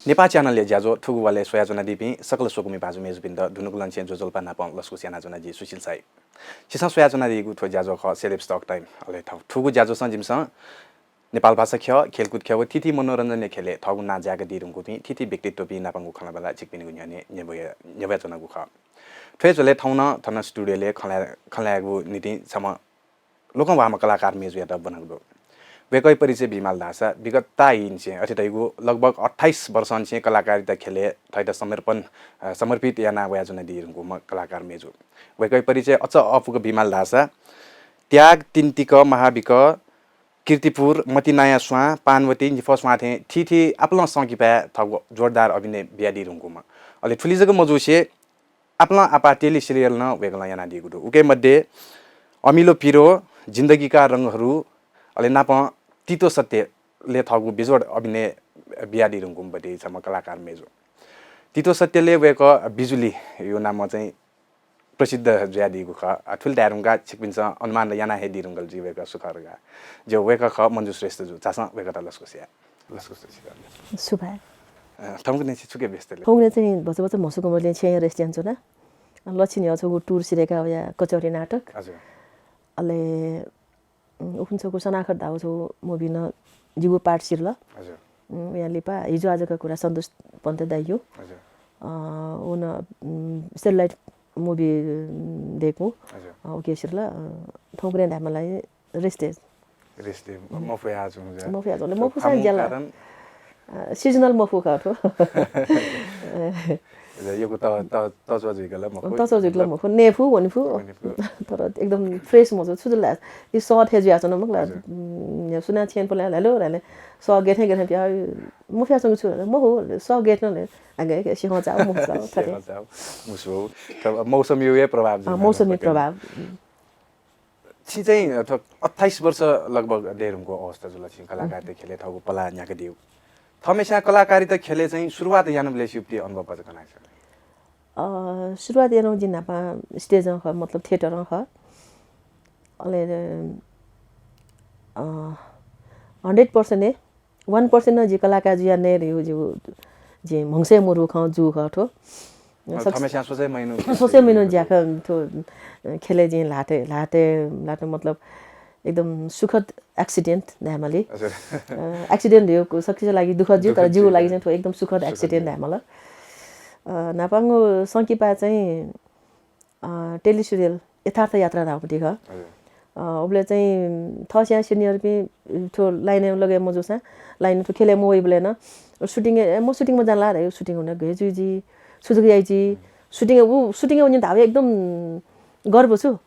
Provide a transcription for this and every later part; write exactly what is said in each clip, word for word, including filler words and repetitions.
नेपाः च्यानलया ज्याझ्वः थुगु वालय् स्वयाच्वनादीपिं सकल स्वकुमि भाजु मय्जुपिन्त दुनुगलंनिसें ज्वजलपा नापं लसकुस यानाच्वनादी सुशील साई। छिसं स्वयाच्वनादीगु थ्व ज्याझ्वः खः Celebs Talk Time। अले थ्व, थुगु ज्याझ्वःसं जिमिसं नेपाल भाषा ख्यः, खेलकुद ख्यः व थीथी मनोरञ्जनया ख्यलय् थःगु नां जाय्कादी धुंकूपिं थीथी व्यक्तित्वपिं नापंगु खँल्हाबल्हा छिकपिनिगु न्ह्यःने न्ह्यब्वया-, न्ह्यब्वयाच्वनागु खः। थ्वय् झ्वलय् थौं नं थन studio-लय् खँ ल्हाये-, खँ ल्हायेगु निंतिं छम्ह लोकंह्वाःम्ह कलाकार मय्जु यात ब्वनागु दु। वय्कःया परिचय बीमाल धाःसा विगत ताःईनिसें अथे धइगु लगभग अट्ठाइस वर्षंनिसें कलाकारिता ख्यलय् थःत समर्पण, अ, समर्पित याना वयाच्वनादी धुंकूम्ह कलाकार मय्जु। वय्कःया परिचय अझ अःपुक बीमाल धाःसा त्याग, तिन्तिक, महाविक, कीर्तिपुर, मतिनाया स्वां, पानवती, निफः स्वां थें थीथी आपालं संकिपाय् थःगु जोरदार अभिनय बियादी धुंकूम्ह। अले थुलि जक मजूसे आपालं आपाः tele serial नं वय्कलं यानादीगु दु। उकी मध्ये अमिलो पिरो, जिन्दगी का रंगहरू, अले नापं तितो सत्यलय् थःगु बेजोड अभिनय बियादी धुंकूम्ह बडे छम्ह कलाकार मय्जु। तितो सत्यलय् वय्कः बिजुलीया नामं चाहिँ प्रसिद्ध जुयादीगु खः। अ, थुलि धाये धुंकाः छिकपिन्सं अनुमान ला याना हे दी धुंकल जुइ वय्कः सु खः धकाः। ज्यू, वय्कः खः मञ्जु श्रेष्ठ जु। झासँ वय्कःयात लसकुस याये। लसकुस याये। सुभाय्। अ, थौंकन्हय् छि छुकी व्यस्त ले? थौंकन्हय् चाहिँ भचा भचा म्हसीका मरुलिं छेँय् rest यानाच्वना। लच्छिन न्ह्यः छगू tour सिधय्का वया कचहरी नाटक। हजुर। अले उखुन्हु छगू सनाखत धाःगु छगू movie नं जिगु part सिधल। हजुर। उम्, वया लिपा हिजो आजका कुरा सन्तोष पन्त दाइयो। हजुर। अ, व नं, उम्, satellite movie, उम्, दय्कू। हजुर। अ, उकी सिधल, अ, थौंकन्हय् धायेमाल ला rest-य्। Rest-य्, मफयाच्वंगु ज्या। मफयाच्वंगु, मफुसां ज्या ला। अ, seasonal मफु खः थ्व। यक्व त-, त-, तच्वः जुइक ला मखु। तच्वः जुइक ला मखु, नयेफु, वनेफु। वनेफु। तर एकदम fresh म्हजू, छु जुल ला, यी सः थें जुयाच्वन मखु ला। हजुर। उम्, सुनां छेँय् पलाः ला, हेलो ला, सः गथे गथे पिया, मफयाच्वंगु छु ला, मखु, सः गथे ला, आगे, सिंह चाउ, मुसु चाउ, थथे। सिंह चाउ, मुसु, त मौसमया हे प्रभाव जुइ। अँ, मौसमया प्रभाव। छिं चाहिँ, अ, थ्व अट्ठाइस वर्ष लगभग दयेधुंकूगु अवस्था जुल छिं कलाकारिता ख्यलय् थःगु पलाः न्ह्याकादीगु। थःम्हेस्यां कलाकारिता ख्यलय् चाहिँ सुरुवात यानाबलय् छिगु अनुभव भचा गन खः? अ, सुरुवात यानागु जिं न्हापां stage-ं खः, मतलब theatre-ं खः। अले, अ, hundred percent-य् one percent नं जि कलाकार जुया नये धइगु जिगु, जिं म्हगसय् मदुगु खँ जूगु खः थ्व। अ, थःम्हेस्यां सोचे मयानागु। सोचे मयानागु ज्याखँ थ्व, अ, ख्यलय् जिं ल्हातय्, ल्हातय्, ल्हात मतलब एकदम सुखद accident धायेमाली। हजुर। अ, accident धइगु सकसिया लागि दुःखद ज्यू, तर दुःखद जिगु ज्यू, लागि हजुर। चाहिँ थ्व एकदम सुखद सुखद accident ज्यू। धायेमाल। अ, न्हापांगु संकिपा चाहिँ अ, tele serial यथार्थ यात्रा धाःगु ति खः। हजुर। अ, उबलय् चाहिँ थःस्यां senior-पिं थ्व line-य् लगे मजूसां, line-य् थ्व ख्यलय् मवइबलय् नं shooting-य्, ए, म shooting-य् मज्यान ला धइगु, shooting हुन गय् जुइ जि, छु जक याइ जि, हम्म। Shooting-य् उ, shooting-य् वने धाःगु एकदम गर्व छु।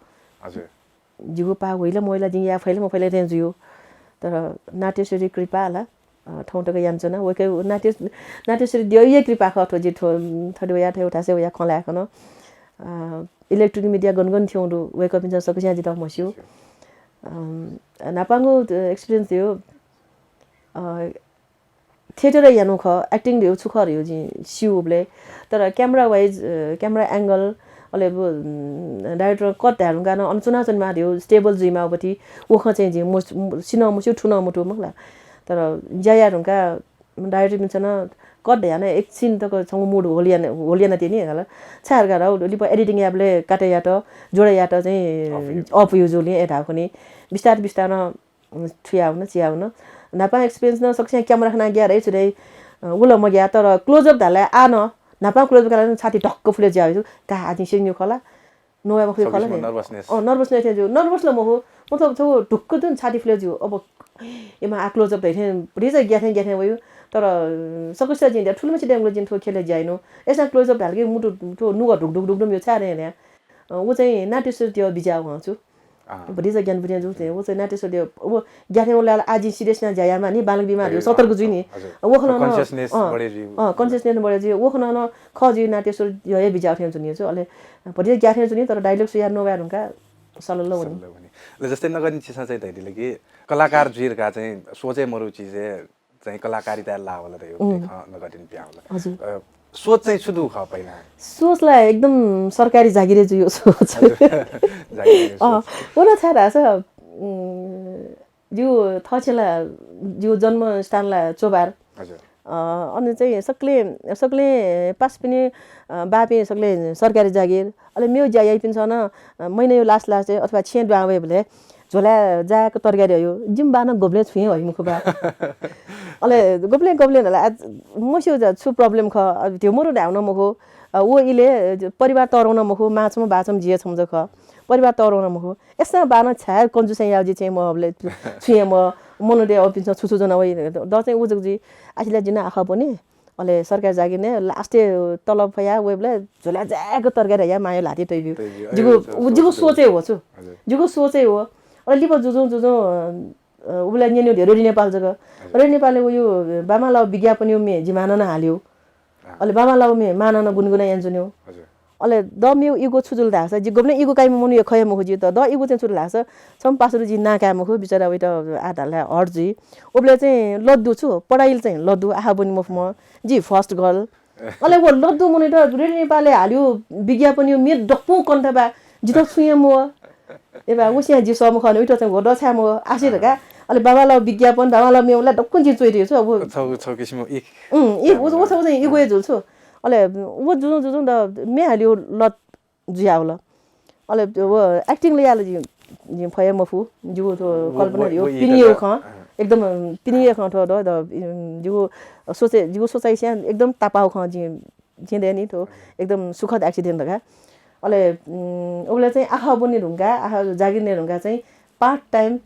हजुर। जिगु पाः वइ ला मवइ ला, जिं याये फइ ला मफइ ला थें जुइगु। तर नाट्यश्री कृपा ला, अ, थौं तक यानाच्वना। वय्कःया नाट्य-, नाट्यश्री द्यःया कृपा खः थ्व, जि थ्व, थथे वया, थथे थासय् वया खँ ल्हाये खन। अ, electronic media गन गन थ्यंगु दु, वय्कःपिन्सं सकसियां जितः म्हस्यू। अ, न्हापांगु experience धइगु, अ, theatre यानागु खः, acting धइगु छु खः धइगु जिं स्यू उबलय्। तर camera wise, अ, camera angle, अले व, उम्, director cut धाये धुंकाः नं अन च्वनाच्वनेमाः धइगु, stable जुइमाः बथि, व खँ चाहिँ जिं मस-, सिनं मस्यू, थुनं मथू मखु ला। तर ज्या याये धुंकाः director-पिन्सं नं cut धयाः नं एक scene तक छंगु mood hold याना, hold यानातनी हला। छाय् धकाः लिपा editing यायेबलय् काटे यात, जोडे यात चाहिँ off use। Off use जुलिं ए धाःगु खनी। बिस्तार बिस्तारं थुयावन, चियावन। न्हापां experience नं सकसियां camera खनाः ग्याः धइ छु धइ, अ, उल मग्याः, तर close up धाःबलय् आः नं न्हापां close up धाःबलय् छाती ढक्क फुले ज्या वइ। का आः जिं सिनिगु खः ला, नवाये मफुगु खः ला। किसिमं nervousness। अँ, nervousness थें ज्यू। Nervous ला मखु, मतलब छगू ढुक्क तुं छाती फुले ज्यू। अब इमा आः close up धइ थें भतिचा ग्याथें ग्याथें वइ। तर, अ, सकसिया जिं द्या थुलिमछि द्यंगु जिं थ्व ख्यलय् ज्या यानागु। अय्सां close up धाल कि मुटु थ्व नुगः ढुक ढुक ढुक ढुक यो छाय् धया। अ, व चाहिँ नाट्यश्री द्यः बिज्याःगु खँ छु। अँ। भतिचा ज्ञान बुद्धिं जू थें, व चाहिँ नाट्यश्री द्यः, व ग्याथें वल ला आः जिं serious यानाः ज्या यायेमाः नि, बांलाक बीमाः धइगु, सतर्क जुइ नि। हजुर। व खँ नं, consious-, अँ, बढे जुइ। अँ, consciousness बढे जुइ। व खँ नं खः जुइ, नाट्यश्री द्यः हे बिज्याःगु थें च्वनी छु। अले भतिचा ग्याथें च्वनी, तर dialogue स्वयाः नवाये धुंकाः सलल्ल वनी। सलल्ल वनी। अले जस्तै नकतिनि छिसं चाहिँ धयादिल कि कलाकार जुइ धकाः चाहिँ सोचे मरु चिजय् चाहिँ कलाकारिताय् लाः वल धइगु, उम्। खँ नकतिनि पिहां वल। हजुर। अ, सोच चाहिँ छु दु खः पहिला? सोच ला एकदम सरकारी जागिरे जुइगु सोच। हजुर। जागिरे जुइगु अँ, सोच। व नं छाय् धाःसा, उम्, जिगु थःछेँ ला, जिगु जन्मस्थान ला चोभार। हजुर। अ, अन चाहिँ सकलें, सकलें पासापिनि, अ, बापिं सकलें सरकारी जागिर। अले मेव ज्या याइपिन्सं नं, अ, महिनायु last last अथवा छेँ दुहां वयेबलय् झोलाय् जाय्‌क तरकारी हयो। जिमि बानं गुबलें छुं हे हइ मखु बा। अले गुबलें, गुबलें धाल, आ, मस्यू जा, छु problem खः, अ, ध्यबा मरु धायेवं नं मखु। अ, व इलय्, अ, परिवार तःधं नं मखु, मां छम्ह, बा छम्ह, जि हे छम्ह जक खः। परिवार तःधं नं मखु। अय्‌सां बानं छाय् कन्जुसय् याः जि चाहिँ म अबलय् छुं हे म मनूतय् अःपिन्सं छु छु ज्वना वइ, द चाहिँ उ जक जुइ। आसें ला जि नं आखः ब्वने, अले सरकारी जागिर नये, last-य् तलब फयाः वयेबलय् झोलाय् जाय्‌क तरकारी हयाः मांया ल्हातिइ तइब्यु। तइब्यु। जिगु, अय्, उ जिगु सोच, सोचय् हो छु। हजुर। जिगु सोचय् हो। अले लिपा जुजुं, जुजुं, अ, अ, उबलय् न्यनेगु रेडियो नेपाल जक। हजुर। रेडियो नेपालय् वयु बांबांलाःगु विज्ञापनयु म्ये जि मांनं नं हाल्यु। अँ। अले बांबांलाःगु म्ये मांनं नं गुनगुनाः यानाच्वनेगु। हजुर। अले द मेव ego छु जुल धाःसा, जि गुबलें ego काइम्ह मनू हे खः हे मखु जि, त द ego चाहिँ छु जुल धाःसा, छम्ह पासापिं जि नां काये मखु, बिचरा वइत आः धाल hurt जुइ। उबलय् चाहिँ लद्दु छु, पढाइल चाहिँ लद्दु, आखः ब्वने मफुम्ह, जि first girl। अले व लद्दु मनूत रेडियो नेपालय् हाल्यु विज्ञापनयु म्ये दक्वं कन्थय् बा, जितः छुं हे मवः। ए बा, व सियां जि सःम्ह खः नि, उइत चाहिँ व द छाय् मवः, आसें धकाः। अले बांबांलाःगु विज्ञापन, बांबांलाःगु म्ये उला दक्वं जिं च्वयातयागु छु, अब छगू, छगू किसिमं एक। उम्, एक, व, व छगू चाहिँ ego हे जुल छु। अले व जुजुं, जुजुं द म्ये हाल्यु लत जुयावल। अले व acting ला यायेला जि, जिं फये मफु। जिगु थ्व व, कल्पना व, धियो व पिने यःगु खँ, अँ। एकदम, अँ, पिने यःगु खँ थ्व द, द, उम्, जिगु सोचे, जिगु सोचाइ सियां एकदम तापाःगु खँ जिं, जिं दय्‌नि थ्व एकदम सुखद accident धकाः। अले, उम्, उबलय् चाहिँ आखः ब्वने धुंकाः, आखः जागिर नये धुंकाः चाहिँ part time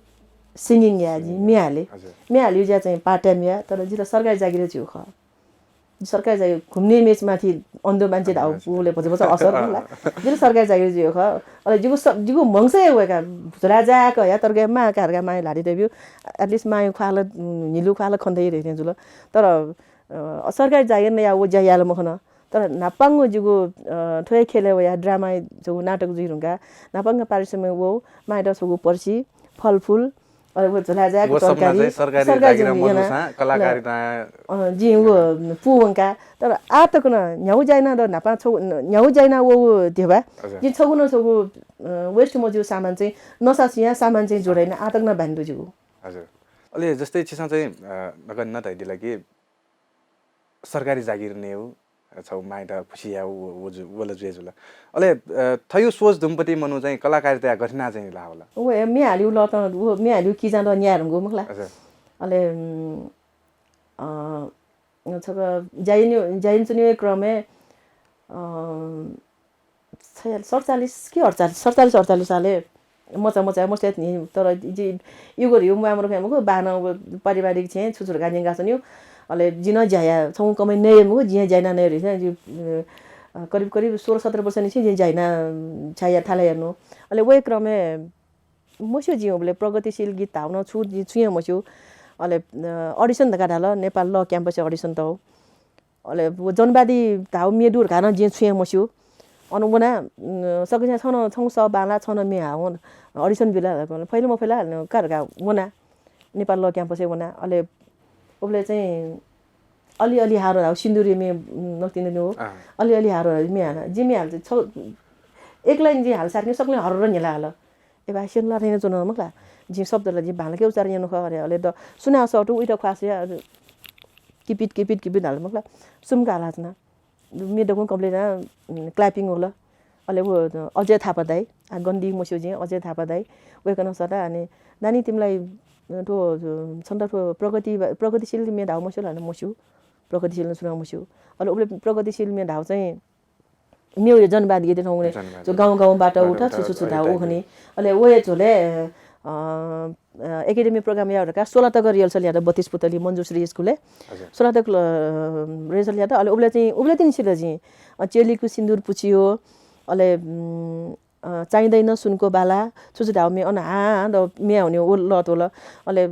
singing याये जिं, म्ये हाले। हजुर। म्ये हालेगु ज्या चाहिँ part time याये, तर जितः सरकारी जागिर हे ज्यू खः। सरकारी जागिर, घुम्ने मेच माथि अन्धो मान्छे धाःगु उबलय् भचा भचा असर होला। जितः सरकारी जागिर ज्यू खः। अले जिगु स-, जिगु म्हगसय् हे वय्‌काः झोलाय् जाय्‌क हयाः तरकारी मां का धकाः मांया ल्हातिइ तइब्यु। At least मांया ख्वाः ला, उम्, न्हिलु ख्वाः ला खने दइ धइथें जुल। तर, अ, सरकारी जागिर नयाः व ज्या याये ला मखन। तर न्हापांगु जिगु, अ, थ्व हे ख्यलय् वयाः drama छगू नाटक जुइ धुंकाः न्हापांगु पारिश्रमिक वःगु मांयात छगू पर्सि, फलफुल, अले व झोलाय् जाय्‌क व सपना तरकारी, चाहिँ सरकारी सरकारी जागिर जागिर मजूसां याना, कलाकारिता अ, जिं व पूवंका। तर आः तक नं न्ह्यागु ज्या याना द न्हापां छगू, न्ह्यागु ज्या याना वःगु ध्यबा। हजुर। जिं छगू न छगू, अ, waste मजूगु सामान चाहिँ नसा सुयां सामान चाहिँ जोडाइना आः तक नं बानी दु जिगु। हजुर। अले जस्तै छिसं चाहिँ, अ, नकतिनि धयादिल कि सरकारी जागिर नयेगु, अ, छगू मांयात खुसी यायेगु व, व जु-, व ला जुया जुल। अले, अ, थयु सोच दुम्हपति मनू चाहिँ कलाकारिताय् गथे याना चाहिँ लाः वल? व हे म्ये हालेगु लतं, व म्ये हालेगु किजां द न्याये धुंकूगु मखु ला। हजुर। अले, उम्, अ, छकः ज्या याना, ज्या यानाच्वनेगु क्रमय्, अ, छयालिस, सतचालिस कि अठचालिस, सतचालिस अठचालिस सालय् मचा मचा मस्त नि, तर जि ego धियो म्वाये मरु खँ मखु, बानं व पारिवारिक छेँ छु छु धकाः न्यंकाच्वनीगु। अले जिं नं ज्या याये, छगू कमाइ नये मखु, जिं ज्या याना नये धुसें जि, अ, करिब करिब सोह्र सत्र वर्षनिसें जिं ज्या याना, अ, छाय् या थाला यानु। अले वये क्रमय् मस्यू जिं उबलय् प्रगतिशील गीत धाःगु नं छु, जिं छुं हे मस्यू। अले, अ, audition धकाः धाल, नेपाल law campus audition तःगु। अले व जनवादी धाःगु म्ये दु धकाः नं जिं छुं हे मस्यू। अन वना, उम्, सकसियां छन छगू सः बांला, छन म्ये हाःगु audition बिल, फइ ला मफइ ला का धकाः वना, नेपाल law campus-य् वना। अले उबलय् चाहिँ अलि अलि हारो धाःगु सिन्दुरी म्ये, उम्, नकतिनि दु। अँ। अलि अलि हारो म्ये हाना। जिं म्ये हाल छ, एक line जिं हाल साथ सकलें हरर न्ह्यला हाल। ए बा, स्यन ला थें च्वन मखु ला। जिं शब्द ला जिं भांलाक उच्चारण यानु खः अरे। अले द सुनां सःतू उइत ख्वाः स्वयाः किपित, किपित, किपित हाल मखु ला। सुम्क हालाच्वना। म्ये दक्वं complete याना, उम्, clapping वल। अले व अजय थापा दाइ, आ, गन दी मस्यू जिं, अजय थापा दाइ। वय्‌कलं सःता अनि, "नानी, तिमिलाई, अ, थ्व, अ, छन्त थ्व प्रगति, प्रगतिशील म्ये धाःगु मस्यू ला?" "मस्यू, प्रगतिशील नं सुनां मस्यू।" अले उबलय् प्रगतिशील म्ये धाःगु चाहिँ म्ये हे जनवाद गीत थौं हुने। जनवाद। जो गाउँ गाउँबाट उठ, छु छु छु धाःगु खनी। अले व हे झ्वलय्, अ, अ, academy program याये धकाः सोह्र तक rehearsal यात बत्तीस पुतली मञ्जुश्री स्कुलय्। हजुर। सोह्र तक, अ, rehearsal यात। अले उबलय् चाहिँ, उबलय् तिनि सिल जिं, अ, चेलीको सिन्दुर पुछियो, अले, उम्, अ, चाहिँदैन सुनको बाला, छु छु धाःगु म्ये अन हां हां द म्ये हुने व लत वल। अले, अ,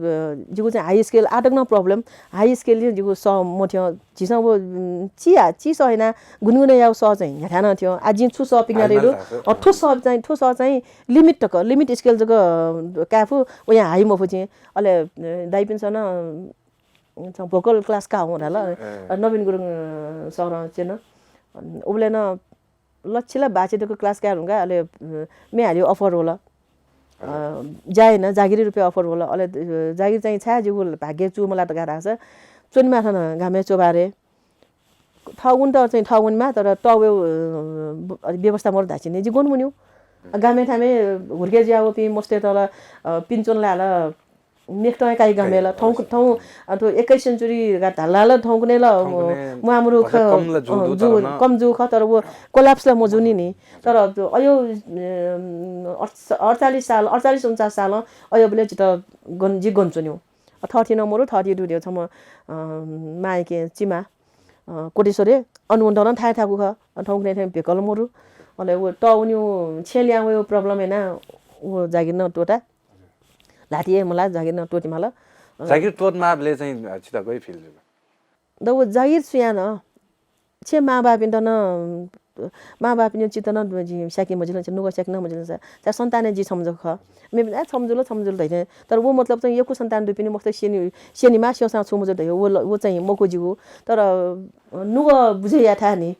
जिगु चाहिँ high scale आः तक नं problem, high scale जिगु सः मथ्यं। झीसं व, उम्, चि आ, चि सः याना गुनगुन याउ सः चाहिँ न्ह्याथाय् नं थ्यं। आ, जिं छु सः पिकना हाल दइ दु? माल धाःसा। अ, थ्व सः चाहिँ, थ्व सः चाहिँ limit तक, limit scale जक, अ, काये फु, वयां हाइ मफु जिं। अले, अ, दाइपिन्सं नं, अ, vocal class का हुँ धाल। अ। अ, नवीन गुरुङ, अ, सरं च्यन। अ, उबलय् नं लच्छि ला बाछि तक class काये धुंकाः अले, अ, म्ये हालेगु offer वल। अ, ज्या याना जागिरी रुपय् offer वल। अले, अ, जागिर चाहिँ छाय् जिगु भाग्य चूमला धकाः धाःसा च्वनेमा थन गामय् चोभारे। थः वनेत चाहिँ थः वनेमा, तर तःवय्, अ, ब-, व्यवस्था मरु धाःसा नि जि गन वनेगु। गामय् थामय् हुर्के जुयावःपिं मस्तय्त ला, अ, पिने च्वन ला ला, मेख तं काइ गामय् ला, थौं, थौं, अ, थ्व एक्काइस century का धाल ला ला थौंकन्हय् ला, अ, थौंकन्हय् म्वाःमरु भचा ख-, कम ला जू अ, दु जू, तर न। कम जू खः, तर व collapse ला मजूनि नि। तर अयो, अ, अठ-, अठचालिस साल, अठचालिस उन्चास सालं अयोबलय् जितः गन, जि गन च्वनेगु। अ, थःथी नं मरु, थःथी दुने छम्ह, अ, मांयाके चिमा, अ, कोटेश्वरय्, अन वनेत नं थाय् थाकु खः। अ, थौंकन्हय् थें भेकल मरु। अले व तः वनेगु छेँ ल्याहां वयेगु problem यानाः व जागिर नं त्वःता। ल्हातिइ हे मला, जागिर नं त्वःते माल। अ, जागिर त्वःते माःबलय् चाहिँ, अ, छितः गय् feel जुल? द व जागिर सुयां नं छेँ मांबौपिन्त नं, मांबौपिनिगु चित्त नं जिं स्याके मजिल, नुगः स्याके नं मजिल। चा सन्तानय् जि छम्ह जक खः। मेपिं, "आ, छम्ह जुल, छम्ह जुल" धइथें। तर व मतलब चाहिँ यक्व सन्तान दुपिनि मखुत, स्यने, स्यनेमाः, स्यंसां छुं मजू धइगु, व ल-, व चाहिँ मखु जिगु। तर, अ, नुगः बुझे याये थाय् नि।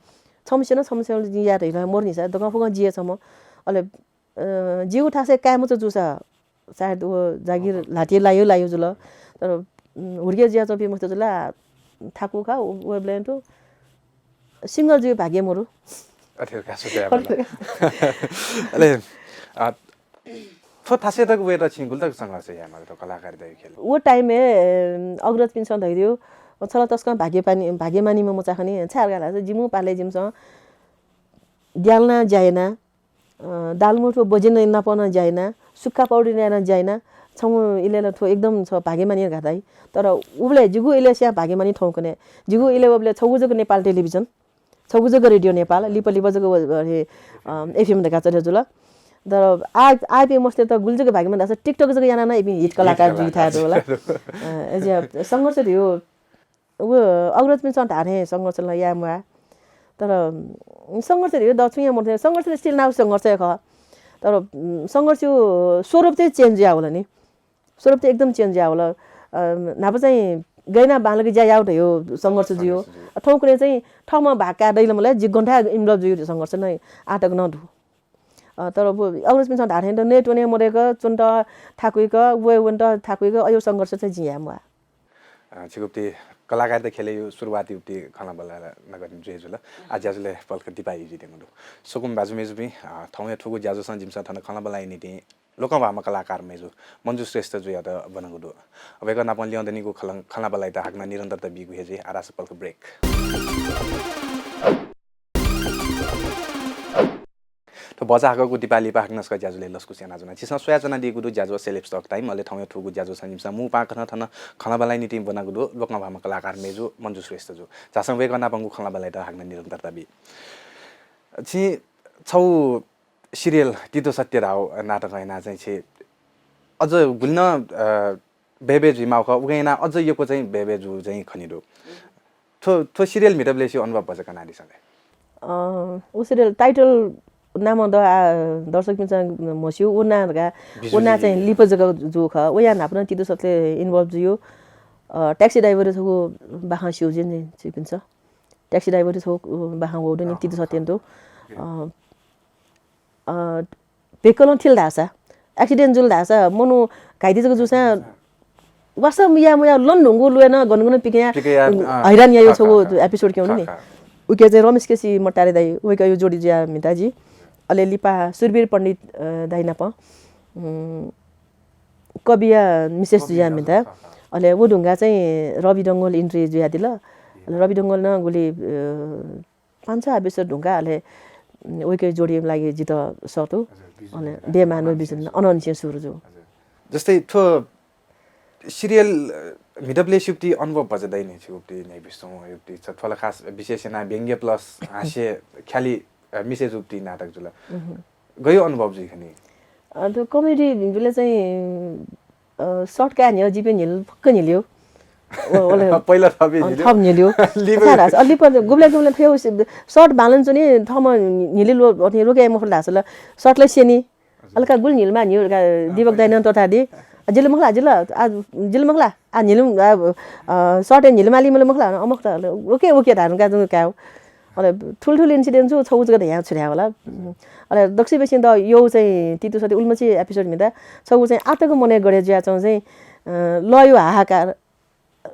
छम्ह स्यन, छम्ह स्यन जिं याये धइथें मरु नि सा, दक्वं फुक्कं जि हे छम्ह। अले अ, जिगु थासय् काय् मचा जूसा, सायद व जागिर ल्हातिइ लायो लायो जुल। तर, उम्, हुर्के जुयाच्वंपिं मस्त जुल, आ, थाकु खः, व, वयेबलय् तुं single जुइ भाग्य मरु। अथे का सोचे याये मला। अले, अ, थ्व थासय् तक वयेत छिं गुलि तक संघर्ष याये माल थ्व कलाकारिताया ख्यलय्? व time-य्, अ, अग्रजपिन्सं धयादियो, छ ला तसकं भाग्यपानी, भाग्यमानीम्ह मचा खनी, छाय् धाःसा जिमिगु पालय् जिमिसं द्यालं ज्या याना, अ, दालमोठ व बजेन नाप नं ज्या याना, सुक्खा पौडी याना ज्या याना, छंगु इलय् ला थ्व एकदम छ भाग्यमानी धाइ। तर उबलय् जिगु इलय् स्यां भाग्यमानी थौंकन्हय्। जिगु इलय् उबलय् छगू जक नेपाल टेलिभिजन, छगू जक रेडियो नेपाल, लिपा लिपा जक व, व, हे, अ, FM धकाः चले जुल। तर आ, आःपिं मस्तय्त गुलि जक भाग्यमानी धाःसा TikTok जक याना नं इपिं hit कलाकार जुइ थाय् दु होला। अ, अझ संघर्ष धयो व अग्रजपिन्सं धाःथें संघर्ष ला याये म्वाः। तर, उम्, संघर्ष धयो द छुं याये मते, संघर्ष ला still now संघर्ष हे खः। तर, उम्, संघर्षया स्वरूप चाहिँ change जुयावल नि। स्वरूप चाहिँ एकदम change जुयावल। अ, न्हापा चाहिँ गय् याना बांलाक ज्या याउ धयो संघर्ष जुयो। संघर्ष जुयो। अ, थौंकन्हय् चाहिँ थःम्हं भाग काये दइ ला मले, जि गन थाय् involve जुयो संघर्ष नं आः तक नं दु। अ, तर व अग्रजपिन्सं धाःथें द नयेत्वने मदय्क, च्वनेत थाकुइक, वये वनेत थाकुइक, अयो संघर्ष चाहिँ जिं याये म्वाः। अ, छिगु उति कलाकारिता ख्यलय् सुरुवात उति खँल्हाबल्हा नकतिनि जुइ जुल। आः ज्याझ्वलय् पलख दिपा इ जुइत्यंगु दु। स्वकुमि भाजु मय्जुपिं, अ, थौंया थुगु ज्याझ्वलय् जिमिसं थन खँल्हाबल्हाया निंतिं लोकंह्वाःम्ह कलाकार मय्जु मन्जु श्रेष्ठजुयात ब्वनागु दु। वय्कः नाप ल्यं दनिगु खलं-, खँल्हाबल्हायात हाकनं निरन्तरता बीगु हे जुइ। आः धाःसा पलख break। थ्व भचा हाकःगु दिपा लिपा हाकनं छकः ज्याझ्वलय् लसकुस यानाच्वना। छिसं स्वयाच्वनादीगु दु ज्याझ्वः Celebs Talk Time, अले थौंया थुगु ज्याझ्वलय् जिमिसं मू पाकथं थन खँल्हाबल्हाया निंतिं ब्वनागु दु लोकंह्वाःम्ह कलाकार मय्जु मन्जु श्रेष्ठजु। झासँ वय्कः नापंगु खँल्हाबल्हायात हाकनं निरन्तरता बी। छिं छगू serial तितो सत्य धाःगु नाटकं यानाः चाहिँ छि अझ गुलि नं, अ, बय्बय् जुइमाःगु खः, उकिं यानाः अझ यक्व चाहिँ बय्बय् जू चाहिँ खने दु। थ्व, थ्व serial म्हितबलय्सिगु अनुभव भचा कनादिसँ ले। अ, उ serial title नामं द, आ, दर्शकपिन्सं म्हस्यू, उ नां धकाः, उ नां चाहिँ लिपा जक जू खः। वया न्हापा नं तितो सत्य involve जुयो। अ, Taxi Driver छगू बाखं स्यू जुइ नि छिकपिन्सं। Taxi Driver छगू, अ, बाखं वःगु दु नि, तितो सत्यं दु। अ, अ, भेकलं थिल धाःसा, accident जुल धाःसा, मनू घाइते जक जूसां वास्तवय् याये म्वाः लन धुंगु लुँय् नं गन गन पिकयाः, पिकयाः, अ, हैरान याइगु खः, छगू खः, खः। Episode क्यंगु नि। खः, खः। उकी चाहिँ रमेश केसी मट्टारे दाइ, वय्कःया जोडी जुयाः म्हिता जि। अले लिपा सुरवीर पण्डित, अ, दाइ नाप, उम्, कविया मिसेस जुयाः म्हिता। खः, खः। अले व धुंकाः चाहिँ रवि डंगोल entry जुयादिल। अले रवि डंगोल नं गुलि, अ, पाँच छ episode धुंकाः अले, उम्, वय्कःया जोडीया लागि जितः सःतू। हजुर, बिजुली अले बेमान बिजुली अनंनिसें सुरु जू। हजुर। जस्तै थ्व serial, अ, म्हितबलय्सिगु उति अनुभव भचा दइ नि छिगु उति न्ह्याइपुसे च्वंगु उति छ थ्व ला खास विशेष यानाः व्यंग्य plus हास्य ख्यालि, अ, मिसे जूगु उति नाटक जुल। गय् अनुभव जुइ खनी? अ, थ्व comedy भिंबलय् चाहिँ, अ, shot काये न्ह्यः जिपिं न्हिल फक्क न्हिल्यो। व-, वले पहिला थप अ, न्हिल्यो। थप न्हिल्यो। लिपा अथाय् धाःसा, अ, लिपा गुबलें गुबलें थ्व shot बांलाना च्वनी, थःम्हं न्हिलि लो-, अथे रोके याये मफुत धाःसा ला, shot ला स्यनी। अले का गुलि न्हिलेमाः न्हियो का, अ, दीपक दाइनं त्वःतादी। अ, जिल मखु ला, जिल, आ, जिल मखु ला, आ, न्हिल, आ, अ, shot हे न्हिलेमाली मले मखु ला, अ, मखु त, अले, OK, OK धाःगु का, जुन का। अले, थुल थुल incident छु, छगू जक धयां छु धाये वला। अले, दक्वसिबें द यो चाहिँ तितो सत्य उलिमछि episode म्हिता, छगू चाहिँ आः तक मनय् गडे जुयाच्वं चाहिँ, अ, लःया हाहाकार,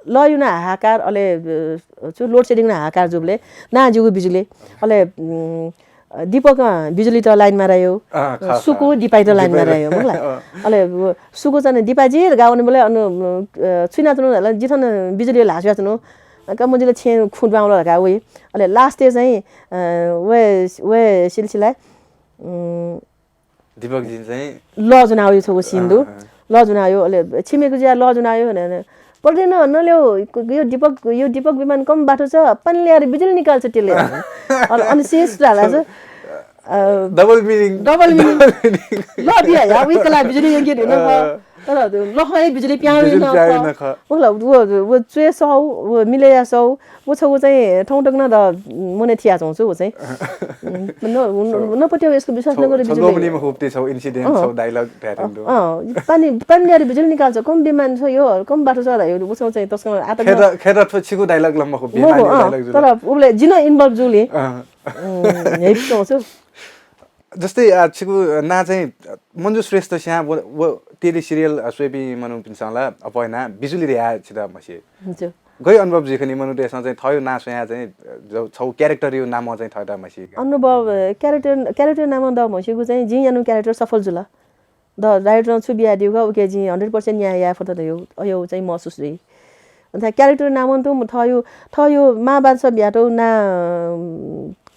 लः युना हाहाकार, अले, अ, छु load shedding ना हाहाकार जुबले ना जिगु बिजुली। अले, उम्, अ, दीपक, अ, बिजुली त लाइन मारायो। अ, खः, सुकु खः। दिपाई त लाइन दिपाई। मारायो, मखुला। अ। अले, व, सुकु चाहिँ दिपाजी गाउने बले अनु, अ, छुइना तुनु, अले जिथन बिजुली लास्या तुनु। का मजिले छे खुद बाउला का वइ। अले last चाहिँ, अ, वे, वे सिलसिला, उम्, दीपक जी चाहिँ लः जुनायो छगू scene दु। अँ, अँ। लः जुनायो, अले छिमेकु जिया लः जुनायो, ने, ने। पल्टे न, न ल्यो, यो दीपक, यो दीपक विमान कम बाटो छ, पानी ल्याएर बिजुली निकाल्छ टेले। अन, अन शेष डाला छ। अ, double meaning। Double meaning। Double meaning। लः बिया या, उइ कला बिजुली यंके धुन अ। तर लखं बिजुली प्याउ बिजुली न प्याउ ख। न ख। उखला, वो, वो चुए सौ, वो मिले या सौ, वो छगू चाहिँ ठौं टक न द मने थिया छौं छु, वो चाहिँ। न, न, न पट्याउ यसको विश्वास छौ, नगर छौ बिजुली। गोमनी में हुप्ते छौ incident, अँ। छौ dialogue pattern दु। अँ, पानी, पानी ल्याएर बिजुली निकाल्छ, कम विमान छ यो, कम बाटो छ ला यो, वो छौ चाहिँ तस्कन आतंक खेर, खेर थ्व छिगु dialogue लम्बा हुप, मखु, विमानी अँ, dialogue जुल। तर उबले जिन involve जुली। अँ। उम्, यही सोच्छु। जस्तै, आ, छिगु नां चाहिँ मञ्जु श्रेष्ठ स्यां, व, व tele serial, अ, स्वयेपिं मनूपिन्सं ला अप्वः यानाः बिजुली धयाः छितः म्हसी। हजुर। गय् अनुभव जुइ खनी मनूतय्सं चाहिँ थःयो नां स्वयाः चाहिँ, अ, जो छौ character यो नामं चाहिँ थःत म्हसी। अनुभव, अ, character, character नामं द म्हसीगु चाहिँ जिं यानु character सफल जुल। द director नं छु बियादिउ ग, उके जिं hundred percent न्याय याये फत धयो, अयो चाहिँ महसुस जुइ। अन्त character नामं तुं थःयो, थःयो मां बांस बियातौ ना, अ,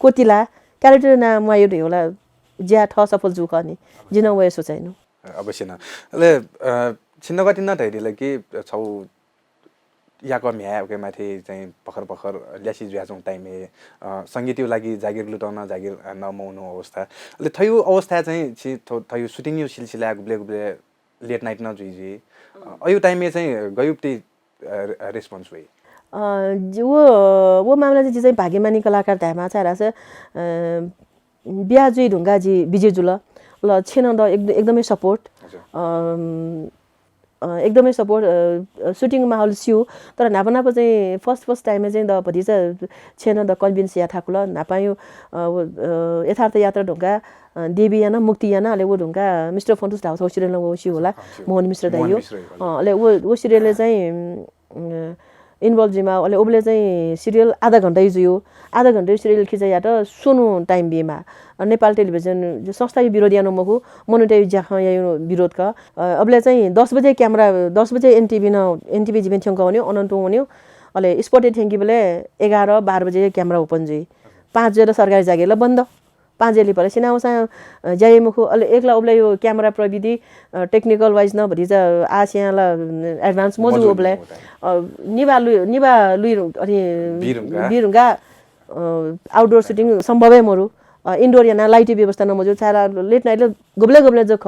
कोतिला, character नां म्वायो धयोला, ज्या थः सफल जू खः नि। जिं नं वये सोचाइनु। अवश्य नं। अले, अ, छिं नकतिनि नं धयादिल कि छौ याकः म्ह्याय् उके माथि चाहिँ भखर भखर ल्यासे जुयाच्वंगु time हे, अ, संगीतयो लागि जागिर लुतं नं जागिर, अ, नमौनु अवस्था। अले थयो अवस्था चाहिँ छि थो-, थयो shooting यो सिलसिला गुबले गुबले late night नं जुइ जुइ। अ, अयो time हे चाहिँ गयुप्ति, अ, र-, response वइ। अ, जि-, वो, वो मामला चाहिँ जि चाहिँ भाग्यमानी कलाकार धायेमा छाय् धाःसा, अ, बिया जुइ धुंका जि busy जुल। ल, छेँ नं द एक-, एकदमै support। हजुर। अम, अ, एकदमै support, अ, अ, shooting माहौल स्यू। तर न्हापा न्हापा चाहिँ first, first time-य् चाहिँ द भतिचा छेँ नं द convince या थाकुल। न्हापायो, अ, वो, अ, यथार्थ यात्रा धुंका, अ, देवी याना, मुक्ति याना, अले वो धुंका मिस्टर फन्टुस धाउ छौ serial नं वो स्यू होला। अँ, स्यू। मोहन मिश्र दाइ मोहन यो। मिश्र यो, हजुर। अँ, अले वो, वो serial-य् चाहिँ, अ, involve जुइमा, अले उबले चाहिँ serial आधा घण्टा जुयो। आधा घण्टा serial खिचा यात स्वनु time बिमा। अ, नेपाल टेलिभिजन जो संस्था यो विरोध यानु मखु, मनूतय् ज्याखँ यायु विरोध क। अ, अबले चाहिँ दस बजे camera, दस बजे NTV न, NTV जीवि थ्यंक वन्यो, अनन्तु वन्यो। अले spot-य् थ्यंकी बले एघार, बाह्र बजे camera open जुइ। पाँच बजे त सरकारी जागिर ल बन्द। पाँच बजे लिपा सिनाउसां, अ, ज्याये मखु, अले एकला उबले यो camera प्रविधि, अ, technical wise न भतिचा आसियां ला, अ, advance मजु मजु उबले। मजु। अ, निबा लुइ, निबा लुइ रु-, अनि बीरुंगा। बीरुंगा, अ, outdoor shooting सम्भवै मरु। अ, indoor याना light व्यवस्था न मजु, छाय् ला late night ल गबले गबले ज ख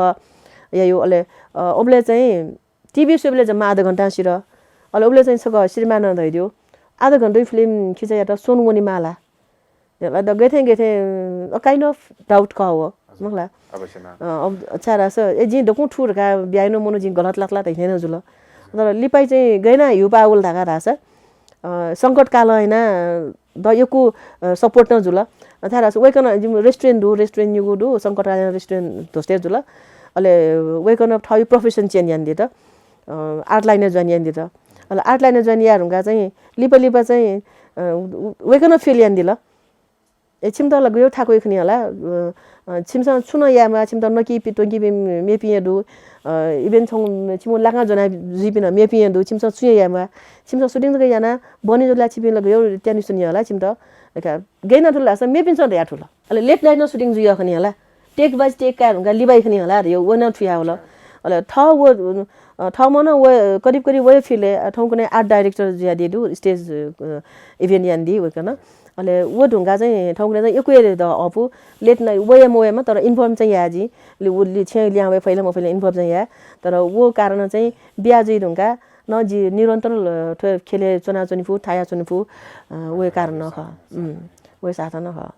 यायो, अले, अ, उबले चाहिँ TV स्वयेबले जम्मा आधा घण्टा सिर। अले उबले चाहिँ छक श्रीमान धैदियो, आधा घण्टा film खिचा यात स्वनु वने माला। देला द गथे गथे, अ, kind of doubt क हो, मखला। अवश्य ना। अ, अब छाय् धाःसा, ए, जिं दकुं थु धका ब्याइनो मनु जिं गलत लात लात हिने जुल। तर लिपाइ चाहिँ गैना हिउपा उल धका धाःसा, अ, संकट काल हिना द यकु, अ, support न जुल। अ, छाय् धाःसा वयकन जिम restaurant दु, restaurant निगु दु, संकट काल restaurant ध्वस्ते जुल। अले वयकन थयु profession change यान दित। अ, art line join यान दित। अले art line join या धुंका चाहिँ लिपा लिपा चाहिँ, अ, वयकन feel यान दिल। ए, छिमत ला गयो थाकुइ खनि हला, अ, अ, छिमसं छु न यायेमा, छिमत नकी पि-, त्वंकी पि-, मेपिं दु, अ, even छौं छिमु लागां ज्वना जुइपिं मेपिं दु, छिमसं छु यायेमा, छिमसं shooting जक याना, बने जुला छिपिं ला गयो त्यानि सुनि हला, छिमत, एका, गैना थुल ला, मेपिन्सं दया थुल। अले late night न shooting जुया खनि हला, take by take का हुंका लिबाइ खनि हला, यो वन थुया होला। अले थ वो, अ, थ मन वो करीब करीब वो feel, अ, थौंकने art director जुया दे दु, stage, अ, event यान दी वकन। अले वो धुंका चाहिँ थौंकने चाहिँ यक्व द अपु late night वये मवयेमा तर inform चाहिँ या जि। लि-, उ लि-, छेँ लिहां वये फैले मफैले inform चाहिँ या। तर वो कारण चाहिँ बिया जुइ धुंका न जि निरन्तर ल-, थ्व खेले च्वना च्वनिफु, थाया च्वनिफु, अ, वये कारण न ख। उम्, वये साथ न ख।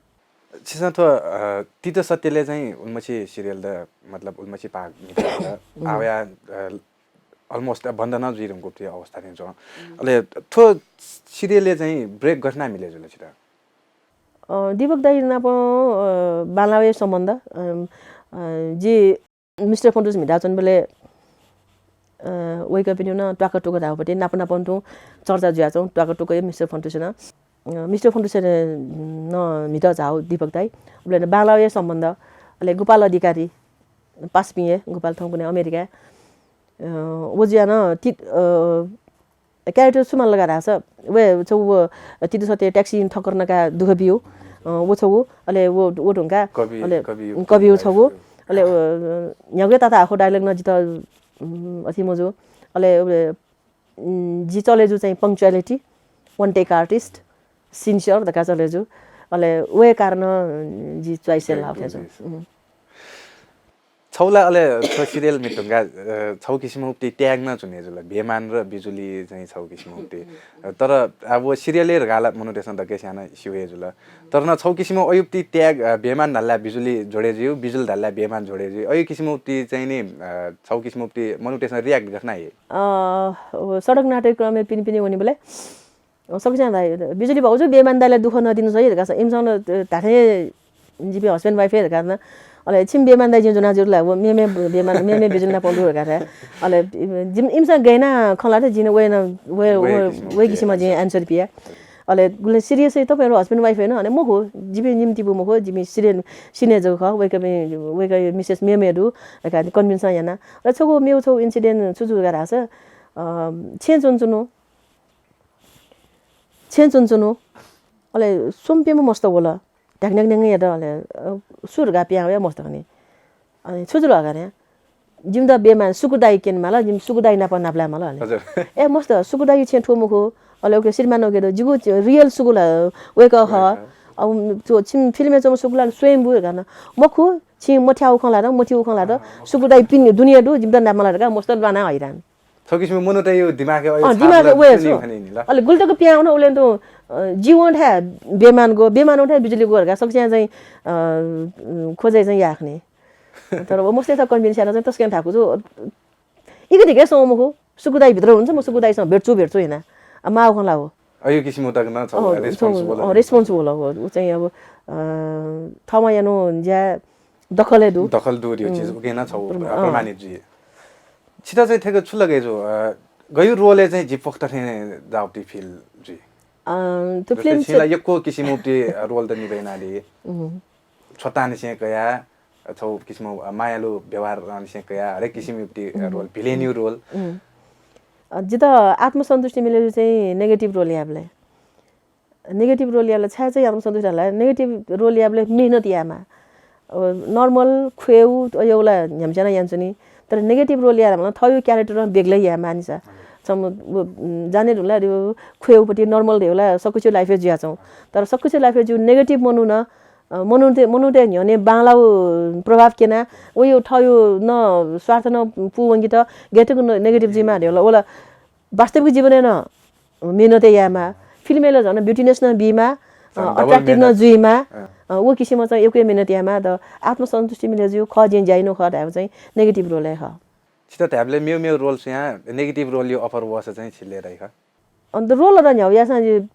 छिसं थ्व, अ, तित सत्यले चाहिँ उल्मछि serial द, मतलब उल्मछि पाग निकाल आवया, अ, almost बन्द न जुइ धुंकु अवस्था नि जो। अले थ्व serial ले चाहिँ break गथे याना मिले जुल छित? अ, दीपक दाइ नाप, अ, बालावे सम्बन्ध, अ, अ, जि मिस्टर फन्टुस म्हिता च्वनबले वय्कःपिनिगु नं त्वाःक त्वःक धाःगु पति नाप नापं तुं चर्चा जुयाच्वं, त्वाःक त्वःक हे मिस्टर फन्टुसेनं। अ, मिस्टर फन्टुसेनं म्हित झाःगु दीपक दाइ। उबलय् नं बांलाःया सम्बन्ध, अले गोपाल अधिकारी, पासापिं हे, गोपाल थौंकन्हय् अमेरिकाय्। अ, व जुयाः नं ति-, अ, character छु माल का धाःसा, व छगू व तितु सत्य taxi ठक्कर नकाः दुःख बिउ, अ, व छगू, अले व, व धुंकाः, कवि, अले कवि, कवि कवि छगू, अले, अ, न्ह्यागु ताता आखः dialogue नं जितः, उम्, अथे मजू, अले, अ, उम्, जि चले जू चाहिँ punctuality, one take artist, sincere धकाः चले जू, अले वहे कारण, उम्, जि choice याना लाःगु थें जू। उम्। छौ ला अले थ्व serial म्हित धुंकाः, अ, छौ किसिमं उक्ति tag नं च्वने जुल। बेमान र बिजुली चाहिँ छौ किसिमं उक्ति। अ, तर अब व serial हे धकाः ला मनूतय्सं दक्वसिनं स्यू हे जुल। तर नं छौ किसिमं अयु उक्ति tag, अ, बेमान धाल ला बिजुली जोडे जुइ, बिजुली धाल ला बेमान जोडे जुइ। अयु किसिमं उक्ति चाहिँ नि, अ, छौ किसिमं उक्ति मनूतय्सं react गथे याइ? अ, व सडक नाटक क्रमय् पिने पिने वनीबलय् सकसिनं धाइ, "बिजुली भाउजू, बेमान दाइला दुःख नदिनुस है" धकाः। इमिसं नं धाथें जिपिं husband wife हे धकाः नं। अले छिमि बेमान दाइ जिं ज्वना जुल ला, व मेमे बेमान, मेमे बिजुली नाप दु धकाः धाइ। अले जिम-, इमिसं गय् याना खँ ल्हात, जिं नं वय् याना, वय्, वय् वय्, किसिमं वय् किसिमं जिं answer बिया। अले गुलि serious हे, तपाईंहरु husband wife हे नं, अले मखु, जिपिं निम्ति बु मखु, जिपिं serial scene जक खः, वय्कःपिं, वय्कःया missus मेमे दु धकाः convince याना। अले छगू मेगु छगू incident छु जू धकाः धाःसा, अ, छेँ च्वनाच्वनु, छेँ च्वनाच्वनु। अले स्वम्ह प्यम्ह मस्त वल। ढ्याक ढ्याक ढ्याक यात। अले, अ, सु धकाः पिहां वया मस्त खनी। अले छु जुल धकाः धाःसा, जिमित बेमान सुकु दाइ क्यने माल, जिमि सुकु दाइ नाप नापलाये माल अले। हजुर। ए मस्त, सुकु दाइ छेँ थ्व मखु। अले उके श्रीमान उके दु, जिगु real सुकु ला वय्कः खः। वय्कः। अब थ्व छिमि film य् च्वंम्ह सुकु ला स्वयम्भू धकाः नं। मखु, छिं मथ्याउ खँ ल्हात, मथ्याउ खँ ल्हात। अँ। सुकु दाइ पिने दुने दु, जिमित नाप माल धकाः मस्त ल्वाना हैरान। छौ किसिमं मनूतय् दिमागय् अय् अँ, छाप दिमागय् ला वये दुने छु। खनी नि ल। अले गुलि तक पिहां वन उलें तुं, अ, जि वं थाय् बेमान ग्व, बेमान वं थाय् बिजुली ग्व धकाः सकसिनं चाहिँ, अ, उम्, खोजय् चाहिँ याः खनी। तर व मस्तय्त convince याना चाहिँ तसकं थाकु छु। इके धिके सं मखु, सुकु दाइ भित्र हुन्छ, म सुकु दाइसं भेट्छु, भेट्छु हिना। आ, माउ खँ ला हो। अयु किसिमं तक नं छौ अँ, responsible छौ, अँ, responsible हो। उ चाहिँ अब, अ, थःम्हं यानु ज्या दखल हे दु। दखल दु रे उम्। चिज उके नं छौ, प्रम-, अ, अँ। प्रमाणित जुइ। छित चाहिँ थेक छु लगे जू, अ, गयु role य् चाहिँ जि पोख्त थें जाउति feel जुइ? अ, त जस्तै film छिं ला क्षेत्र यक्व किसिमं उति role त निभाइनादी। उम्। छोटांनिसें कया, छौ किसिमं, अ, मायालु व्यवहारनिसें कया, हरेक किसिमं उति, अ, उम्। Role, villain यु role। उम्। अ, जित आत्मसन्तुष्टि मिले जू चाहिँ negative role याबले। Negative role याबले छाय् चाहिँ आत्मसन्तुष्टि धाल, negative role याबले मेहनत यायेमाः। अब normal ख्वेउ अय् ला न्ह्याम्ह च्याना यानाच्वनी, तर negative role यायेमाः थःयु character नं बेग्लै यायेमाः नि सा। छम्ह व, उम्, जाने धुंला ख्वेउपट्टि normal धैउ ला सकसिया life य् जुयाच्वं। तर सकसिया life य् जू negative मनू नं, अ, मनूतय्, मनूतय् न्ह्यःने बांलाउ प्रभाव क्यना, वयु थःयु नं स्वार्थ नं पूवंकेत गय् तक न-, negative जुइमाः धैउ ला, व ला वास्तविक जीवनय् नं मेहनत यायेमाः, film य् ला झन beautiness नं बीमाः, अ, झन double attractive नं मेहनत। जुइमाः, अँ। अ, व किसिमं चाहिँ यक्व मेहनत यायेमाः। त आत्मसन्तुष्टि मिले जू, खः जिं ज्या याइनु खः धायेबा चाहिँ negative role हे खः। छित धायेबलय् मेउ मेउ role स्वयां negative role यु offer वःसा चाहिँ छि लय् दाइ खः? अ, त role त न्ह्याउ याःसां जि, अ,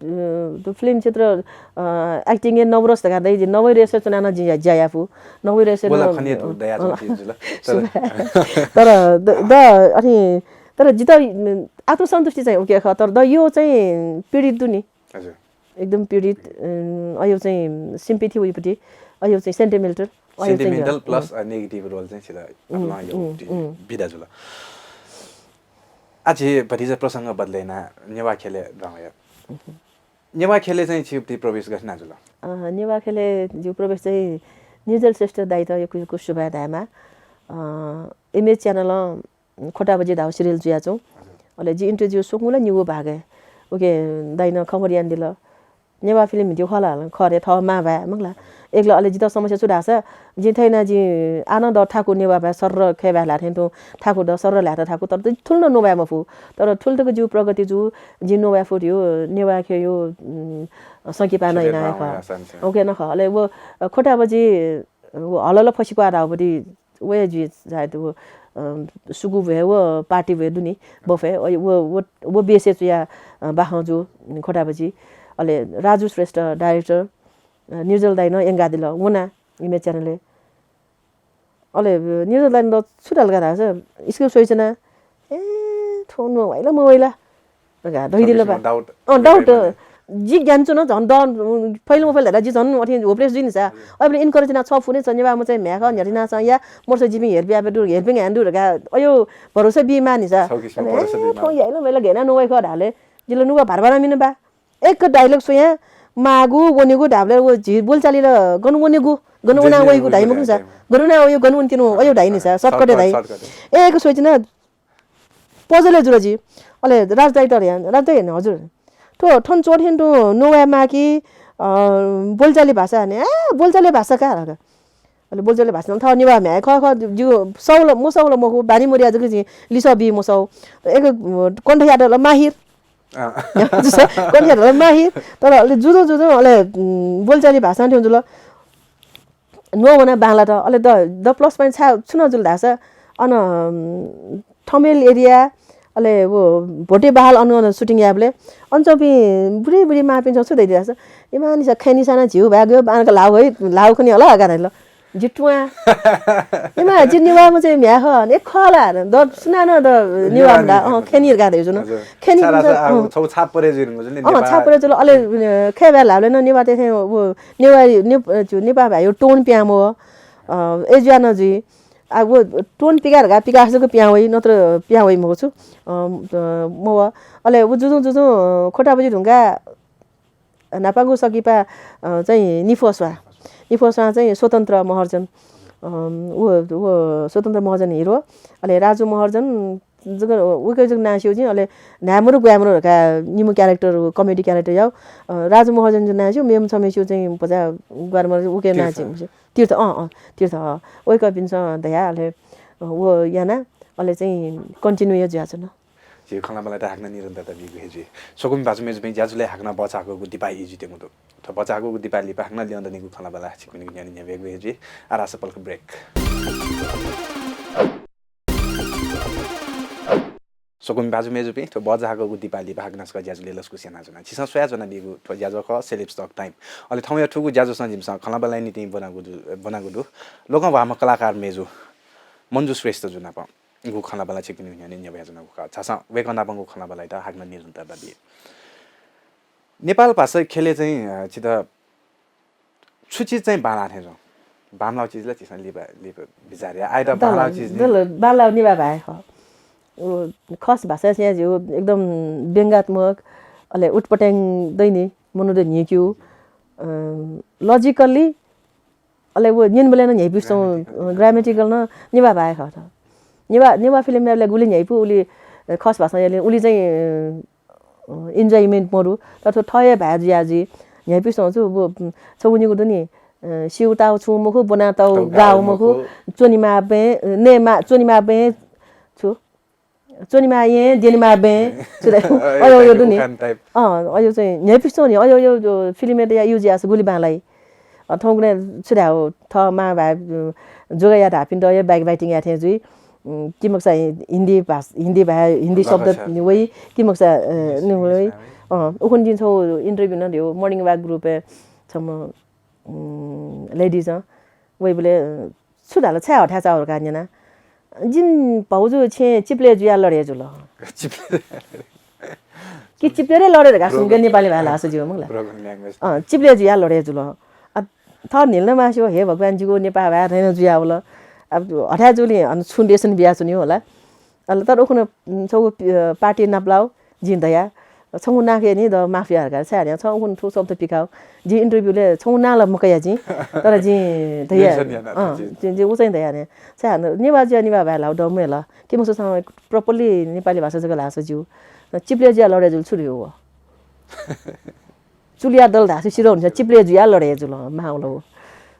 त film क्षेत्र, अ, acting य् नवरस धकाः दाइ, जि नवै रस च्वनाः नं जिं ज्या, ज्या यापु। नवै रस व ला नं, खनिया अ, दयाच्वं अ, चिज जुल। तर तर द, द, अनि तर जित, अ, आत्मसन्तुष्टि चाहिँ उके खः, तर द यो चाहिँ पीडित दु नि। हजुर। एकदम पीडित, अ, अयु चाहिँ sympathy उइपट्टि, अयु चाहिँ sentimental, अयु चाहिँ sentimental plus, अ, negative role चाहिँ छित उम्, अप्लां उम्, यौपट्टि उम्। बिदा जुल। आछि भतिचा प्रसंग बदलय् याना नेवाः ख्यलय् दुहां वया। नेवाः ख्यलय् चाहिँ छिपट्टि प्रवेश गथे याना जुल? अ, नेवाः ख्यलय् जिउ प्रवेश चाहिँ निर्जल श्रेष्ठ दाइयात यक्व यक्व सुभाय् धायेमाः। अ, Image Channel ख्वटा बजि धाउ serial जुयाच्वं। हजुर। अले जि interview स्वकुंगु ला निगू भागय्। उके दाइनं खबर यानादिल। नेवाः film म्हितेउ खः ला? खः रे, थः मांभाय् मखु ला। एक ला अले जित समस्या छु धाःसा, जिं थथे याना जिं आः नं द थाकु नेवाः भाय् सर्र खय् भाय् ल्हाये थें तुं थाकु द सर्र ल्हायेत थाकु, तर थुलि नं न्ववाये मफु। तर थुलि तक जिउ प्रगति जू, जिं न्ववाये फु धइउ नेवाः ख्यःयु, उम्, संकिपा नं याना हे खः। उके नं खः। अले व, अ, ख्वटा बजि, व हलल फसिक्वाः धाउबलय् व हे जुइ सायद व, अ, सुकु भ्वय् व party भ्वय् दुनि, buffet, व, व, व, व बेसय् चुया, अ, बाखं जू, ख्वटा बजि। अले राजु श्रेष्ठ director, अ, निर्जल दाइनं यंकादिल, वना Image Channel य्। अले, अ, निर्जल दाइनं छु धाल का धाःसा, script स्वयाच्वना, ए, थ्व न्ववाइ ला मवाइ ला धकाः धइदिल बा। Doubt। अँ, doubt। जि ज्ञान छु न झन् द फैल मफैल धैरा जि झन् अथे होपलेस जुइ नि सा। अबले encourage याना छ फुने छ नेवाःम्ह चाहिँ म्ह्याय् खः न्ह्याथे याना सा या मोर्स जिपिं help याबे दु, helping hand दु धकाः अयो भरोसा बी मानि सा। छौ किसिमं भरोसा बी मानि। थ्व याइ ला मवाइ ला गय् याना न्ववाइ खः धाले। जिल नुगः भार भार मिन बा। एक dialogue स्वयां माःगु वनेगु धाबले व झी बोलचाली ल गन वनेगु, गन वना वइगु धाइ मखु सा। गन वना वइगु, गन वने तिनु अयो धाइ नि सा। Shortcut धाइ। Shortcut। एक सोचिना पजले जुल जि। अले राज दाइ तर यां, राज दाइ हजुर। थ्व थन च्वथें तुं न्ववाये माः कि, अ, बोलचाली भाषा ने, ए, बोलचाली भाषा का। अले बोलचाली भाषा थः नेवाः म्ह्याय् खः खः, जिगु सौल, मसौल मखु, बानी मरिया जक जिं लिसः बी मसौ। एक, अ, कण्ठयात ल माहिर। अँ। कण्ठयात ल माहिर। तर अले जुजुं जुजुं अले, उम्, बोलचाली भाषा थें जुल। न्ववाना बांलात। अले द, द plus point छाय् छु नं जुल धाःसा, अन, उम्, थमेल area, अले व भोटे बहाल अन, अन shooting याबले, अन च्वंपिं बुढी बुढी मांपिं छु धइदिल धाःसा, इमा निसा खैनिसा नं झिउ भाय् गयो, बांलाक लाउ है, लाउ खनि हला का धाइल। जि तुवां। इमा, जि नेवाःम्ह चाहिँ म्ह्याय् खः, ए खः ला, द सुनानं द नेवाः नेवाः मखु दा, नि। अँ, खैनी का धाइ जुन। हजुर। खैनी छाय् धाःसा, अँ। छौ छाप परे जुइ धुंकल नि, अँ, नेपाल। छाप परे जुल, अले, अ, खय् भाय् ल्हाबले नं नेवाःतय् थें व नेवाः, ने-, अ, छु, नेपाः भाय् यो tone पिहां मवः, अ, ए जुया नं जुइ। आ, व tone पिका धकाः पिका जक पिहां वइ, नत्र पिहां वइ मखु छु, अ, अ, मवः। अले व जुजुं जुजुं, अ, खोटाबजि धुंकाः न्हापांगु सकिपा, अ, चाहिँ निफ्वः स्वां। निफ्वः स्वां चाहिँ स्वतन्त्र महर्जन। अ, व, व स्वतन्त्र महर्जन hero। अले राजु महर्जन जक, उके जक नां स्यू जिं, अले न्हाय्‌मरु ग्वाय्‌मरु धकाः निम्ह character, comedy character याउ। अ, राजु महर्जन जक नां स्यू, मेम्ह छम्ह स्यू चाहिँ भचा ग्वाय्‌मरु उके नां तीर्थ। चाहिँ तीर्थ, अँ, अँ, तीर्थ, अँ। वय्‌कःपिन्सं धया, अले, अ, व याना, अले चाहिँ continue हे जुयाच्वन। झी खँल्हाबल्हायात हाकनं निरन्तरता बीगु हे जुइ। स्वकुमि भाजु मय्‌जुपिं, ज्याझ्वलय् हाकनं बचाःगु दिपा ई जुइत्यंगु दु। थ्व बचाःगु दिपा लिपा हाकनं ल्यं दनिगु खँल्हाबल्हा छिकपिनिगु न्ह्यःने न्ह्यब्वयेगु हे जुइ। आः धाःसा पलख break। स्वकुमि भाजु मय्‌जुपिं, थ्व बचाःगु दिपा लिपा हाकनं छकः ज्याझ्वलय् लसकुस यानाच्वना। झीसं स्वयाच्वनादीगु थ्व ज्याझ्वः खः, Celebs Talk Time। अले थौंया थुगु ज्याझ्वःसं जिमिसं खँल्हाबल्हाया निंतिं ब्वनागु दु, ब्वनागु दु। लोकंह्वाःम्ह कलाकार मय्‌जु मन्जु श्रेष्ठ जुनाप गु खँल्हाबल्हा छिकपिनिगु न्ह्यःने न्ह्यब्वयाच्वनागु खः। झासँ वय्‌कः नापंगु खँल्हाबल्हायात हाकनं निरन्तरता बी। नेपाल भाषा ख्यलय् चाहिँ, अ, छित छु चिज चाहिँ बांलाः थें च्वं? बांलाःगु चिज ला झीसं लिपा, लिपा बिचाः याये। आःयात बांलाःगु चिज नि। दल, बांलाःगु नेवाः भाय् खः। व खस भाषाय् चाहिँ झीगु एकदम व्यंगात्मक, अले उटपट्याङ दइ नि, मनूत न्ह्यइक्यु, अ, logically अले व न्यनेबलय् नं न्ह्यइपुसे च्वं, grammatical। अ, grammatical नं नेवाः भाय् खः। नेवाः, नेवाः film याबलय् गुलि न्ह्यइपु, उलि, अ, खस भाषां याले उलि चाहिँ, अ, enjoyment मरु। तर थ्व थः हे भाय् जुया जुइ। न्ह्यइपुसे च्वं छु, व, उम्, छगू निगू दु नि, अ, स्यू ताउ छुं मखु, ब्वना ताउ गाउ मखु, च्वनेमाः बँय्, नयेमाः, च्वनेमाः बँय् छु। च्वनेमाः येँ, द्यनेमाः बँय्, छु धाइ, अयो, अयो दु नि। उखान type। अँ, अयो चाहिँ न्ह्यइपुसे च्वं नि, अयो, अयो, अयो film-य् तया use याःसा गुलि बांलाइ। अ, थौंकन्हय् छु धाये हो, थः मां भाय्, अ, जोगया धाःपिन्त अयो backbiting याये थें जुइ। उम्, कि मखुसा हि-, हिन्दी भाष-, हिन्दी भाय्, हिन्दी शब्द वइ, कि मखुसा, अ, नि वइ। अँ, उखुन्हु जिं छगू interview नं धयागु, Morning Walk group-य् छम्ह उम्, ladies-ं वइबलय्, अ, छु धाल, छाय् हथाय् चाःगु धकाः न्यना। जिमि भाउजु छेँ चिप्ले जुयाः लडे जुल। चिप्ले। कि चिप्ले रे लडे धकाः सुंके नेपाली भाय् ल्हासा ज्यू मखु ला। Broken language। अँ, चिप्ले जुयाः लडे जुल। आ, थः न्हिल नं मास्यू, हे भगवान, जिगु नेपाः भाय् थथे नं जुयावल। अब हथाय् जूलिं अन छुं lesson बियाच्वनी होला। अले तर उखुन्हु छगू पि-, अ, party नापलाउ जिं धया, छंगु नां कया नि द माफ यार का, छाय् धाःसा छं उखुन्हु थ्व शब्द पिकाउ। जिं interview-लय् छंगु नां ला मकया जिं, तर जिं धया, mention याना अँ, जिं। जिं, जिं उ चाहिँ धया नि। छाय् धाःसा नेवाः जुया नेवाः भाय् ल्हाउ द मेला। कि मखुसा properly नेपाली भाषा जक ल्हासा ज्यू। चिप्ले जुया लडे जुल छु धयो व। चुलिया दल धाःसा सिधः हुनिसा चिप्ले जुया लडे जुल, माउल व।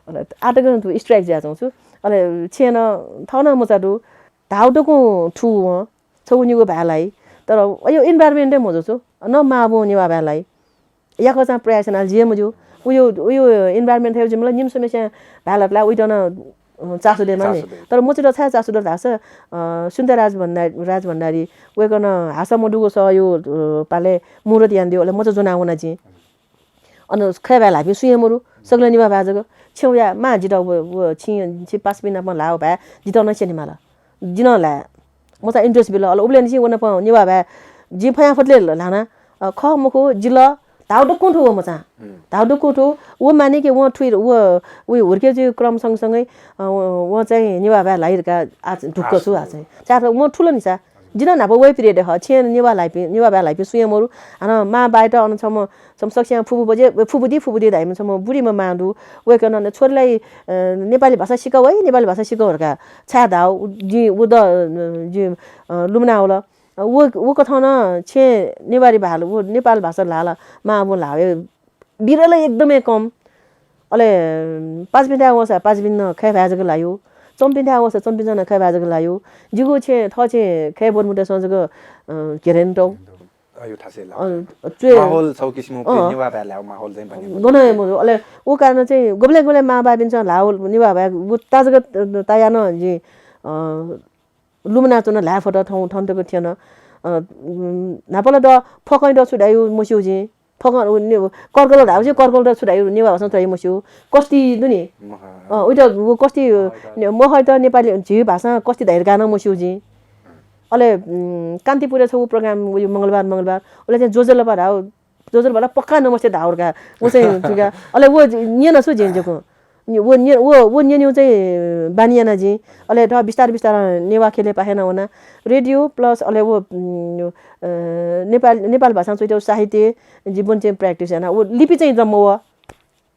अले आः तकं थ्व strike जुयाच्वं छु। अले छेँ नं थः नं मचा दु। धाउ दक्वं थु वं, छगू निगू भाय् लाइ। तर अयो environment हे मजू छु, न मां बौं नेवाः भाय् लाइ। याकःचां प्रयास यानाः जि हे मज्यू। उयो, उयो environment थें जिमिला निम्ह स्वम्हेस्यां भाय् लात ला, उइत नं, अ, चासो दयेमाः नि। चासो दइ। तर मचात छाय् चासो दत धाःसा, अ, सुनिता राजभण्डा-, राजभण्डारी, वय्कलं हासा मदुगु सः यो, अ, पालय् मुहूर्त यानादिउ, अले मचा ज्वनाः वना जिं। अन खय् भाय् ल्हाःपिं सुं हे मरु, सकलें नेवाः भाय् जक। छेँया मां जितः व, व छिं, छि पासापिं नाप ल्हाः व भाय्, जितः नं स्यनेमाल। जि नं ल्हाये। मचां interest बिल। अले उबलय् निसें व नाप नेवाः भाय् जिं फयां फतले ल्हाना। अ, खः मखु, जिल धाउ दक्वं थु व मचां। धाउ दक्वं थु, व माने कि वं थुइ, व, व हुर्के जुइ क्रम सँगसँगै, अ, व, वं चाहिँ नेवाः भाय् ल्हाइ धकाः आः ढुक्क छु आः चाहिँ। छाय् वं थुल नि सा। जिं नं न्हापा वइ period खः, छेँ नेवाः ल्हाइपिं, नेवाः भाय् ल्हाइपिं सुयां मरु। हानं मांबाय्‌त अन छम्ह, छम्ह सकसियां फुपू बजे, फुपू दी, फुपू दी धाइम्ह छम्ह बुढीम्ह मां दु। वय्‌कलं छोरीलाई, अ, नेपाली भाषा सिकाउ है, नेपाली भाषा सिकाउ धकाः छाय् धाउ, जिं उ द, अ, जिं, अ, लुमना वल। व, व कथं नं छेँ नेवारी भाल, व नेपाल भाषा ल्हाल, मां अबुं ल्हावे बिरल एकदमै कम। अले पासापिन्थाय् वःसा पासापिं नं खय् भाय् जक ल्हायु, च्वमिपिन्थाय् वःसा च्वमिपिन्सं नं खय् भाय् जक ल्हायु। जिगु छेँ, थः छेँ खय् बर्मुतय्‌सं जक, अ, घेरे नं तौ। अ, यो थासय् ला। अ, च्वय् माहौल छौ किसिमं अँ। नेवाः भाय् ल्हाउ माहौल चाहिँ बने। गन हे मजू। अले उ कारण चाहिँ गुबलें गुबलें मांबापिन्सं ल्हाउ नेवाः भाय् उ ताजक ताया नं जि, अ, लुमना च्वन ल्हाये फत थौं थन तक थ्यन। अ, उम्, न्हापाला द फकं द छु धायु मस्यू जिं। फकं उ ने-, कर्कल धाउ जिं कर्कल द छु धायु नेवाः भाषां छु धायु मस्यू। कस्ति दु नि। मखा। अ, उइत उ कस्ति, मखा, ने-, मखा त नेपाली झी भाषां कस्ति धाइ धकाः नं मस्यू जिं। अले, उम्, कान्तिपुरय् छगू program उ मंगलबार, मंगलबार। उले चाहिँ जोजलपा धाउ जोजलपाला पक्का नमस्ते धाउ धकाः। व चाहिँ जुगा। अले व न्यन छु जिं जक। व न्य-, व, व न्यन्यु चाहिँ बानी याना जिं। अले थ बिस्तार बिस्तार नेवाः ख्यलय् पाखें नं वना। रेडियो plus अले व, उम्, अ, नेपाल, नेपाल भाषां च्वइतौ साहित्य जिं बन चाहिँ practice याना। व लिपि चाहिँ जम्मा व।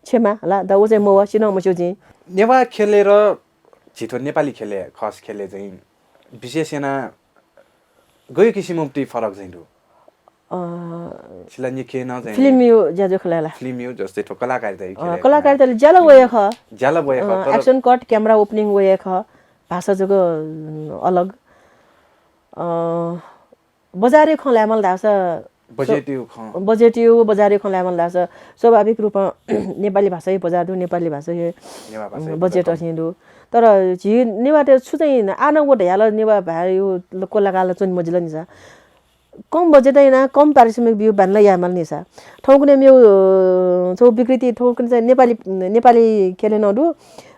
क्षमा हला, द व चाहिँ मव, सिनं मस्यू जिं। नेवाः ख्यलय् र झी थ्व नेपाली ख्यलय्, खस ख्यलय् चाहिँ विशेष याना गयु किसिमं ति फरक चाहिँ दु? अ, छिला निखे न चाहिँ फिल्म यु ज्याजु खला ला। फिल्म यु जस्तै थ्व कलाकारिता यु अ, ख्यलय् कलाकारिता ज्याला वया ख। ज्याला वया ख, अ, तर action cut, camera opening वया ख। भाषा जक, उम्, अलग। अ, बजारय् खँ ल्हायेमाल धाःसा budget यु खँ। Budget यु, बजारय् खँ ल्हायेमाल धाःसा स्वाभाविक रूपं नेपाली भाषाय् बजार दु, नेपाली भाषाय् नेवाः भाषाय् budget अथें दु। तर झी नेवाःत छु चाहिँ आः नं व धयाल नेवाः भाय् यु ल-, कलाकार ला च्वने मजिल नि सा। कम budget याना कम पारिश्रमिक बियु बांला यायेमाल नि सा। थौंकन्हय् मेउ, अ, छौ विकृति थौंकन्हय् चाहिँ नेपाली, नेपाली ख्यलय् नं दु,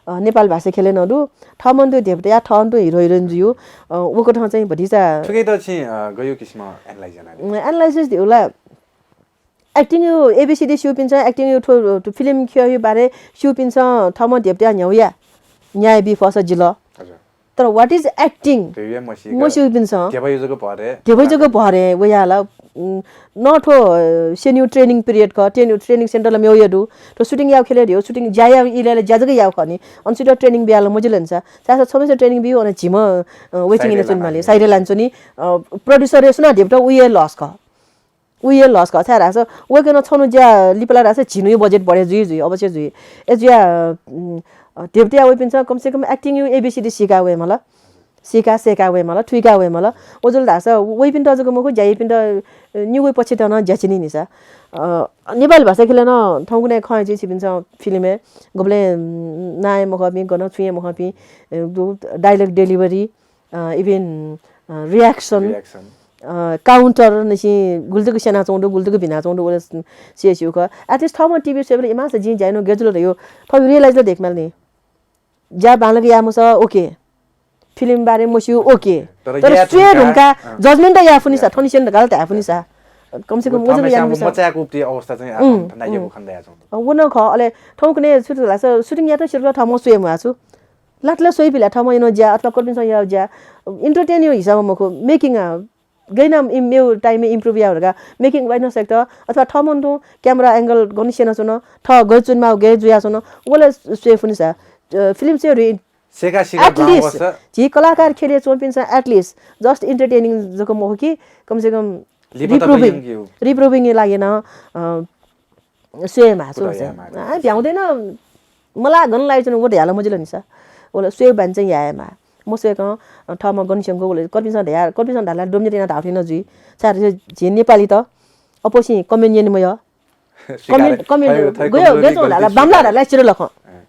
अ, नेपाल भाषा ख्यलय् नं दु। थःम्हं तुं धेबतया, थःम्हं तुं hero heroine जुयु, अ, उकथं चाहिँ भतिचा। थुकित छिं, अ, गयु किसिमं analyze याना दु? उम्, analysis धिउ ला। Acting यु A B C D स्यूपिन्सं, acting यु थ्व, थ्व फिल्म ख्यः यु बारे स्यूपिन्सं थःम्हं धेबतया न्ह्यवया न्याय बी फस जिल। हजुर। तर what is acting? मस्यूपिन्सं। धेबयु जक भरे। धेबयु जक भरे, वया ला, उम्, न थ्व, अ, सेन्यु training period क, training, training center ला मेउ यदु। थ्व shooting याउ खेले धिउ, shooting ज्या याउ इले ज्या जक याउ खनि। अन सुत training बियाल मजिल नि सा। सासा छमेसे training बियु, अन झिम, अ, waiting इन चुनिमाली, side लान चुनि, अ, producer रे सुना धेबत उये loss क। उये loss क, छाय् धाःसा, वय्‌कलं छन्हु ज्या लिपा ला धाःसा झिन्हुया budget बढे जुइ जुइ, अवश्य जुइ। ए जुया, उम्, अ, धेबतया वइपिन्सं कम से कम acting यु A B C D caeca वये मल। सीका, सेका वये मल, थुइका वये मल। ओजुल धाःसा वइपिन्त जक मखु, ज्या याइपिन्त, अ, निगू पक्षत नं ज्याचिनी निसा। अ, नेपाल भाषा ख्यलय् नं थौंकन्हय् खँ जुइ छिपिन्सं फिल्मय्, गबलें, उम्, नाय् मखंपिं, गन छुं हे मखंपिं, अ, दु, dialogue delivery, अ, even, अ, reaction, reaction। अ, counter निसिं गुलि तक स्यनाच्वं दु, गुलि तक भिनाच्वं दु, वले स-, स्यू स्यू ख। At least थःम्हं TV स्वयेबलय् इमांसा जिं ज्या याना गय् जुल धयु, थः realise ला देखेमाल नि। ज्या बांलाक याःम्हसा, OK। फिल्म बारे मस्यू, OK। तर तर याये स्वये धुंका, धुंका, अँ। Judgement याये फुनि सा, याये थनिसेन धकाः ला धाये फुनि सा। कम से कम व वजन थमेस्यां याये फुनि सा। मचाय्‌कूपिं अवस्था चाहिँ उम्, आखन थन उम्। यायेगु खँ दयाच्वं दु। अ, व नं खः, अले थौंकन्हय् छु धाःसा shooting यात सिर्फ थःम्हं स्वये म्वाःसा। लात ला स्वइपिं ला थःम्हं याना ज्या अथवा कर्पिन्सं याना ज्या, entertain यु हिसाबं मखु, making, अ, गय् नं इम-, मेउ time य् improve याउ धकाः making वाइनसय्‌कत अथवा थःम्हं तुं camera angle गन स्यनाच्वन, थः गय् चुनिमाउ गय् जुयाच्वन, वले स्वये फुनि सा। अ, फिल्म स्वये रे-, सेका सिका at least, गाउँवस। झी कलाकार ख्यलय् च्वंपिन्सं at least just entertaining जक मखु कि, कम से कम लिपा तक reproving, यंगु। Reproving य् लागि नं, अ, स्वये माः छु कुतः याये माः। आ, भ्याउँदैन, मला गन लाइचुन व धयाल मजिल निसा। वल स्वये बानी चाहिँ याये माः। मस्वय्‌कं, अ, थःम्हं गन स्यंगु वल कर्पिन्सं धया, कर्पिन्सं धाला डोमिनेट याना धाउ थें नं जुइ। छाय् झी नेपाली त अपोसिं comment यने मयः। Comment, comment, थयो, थयो गयो, कमजोरी गयो चों धाला, गलती बामला स्वीकार। धाला चिर लखं। अँ।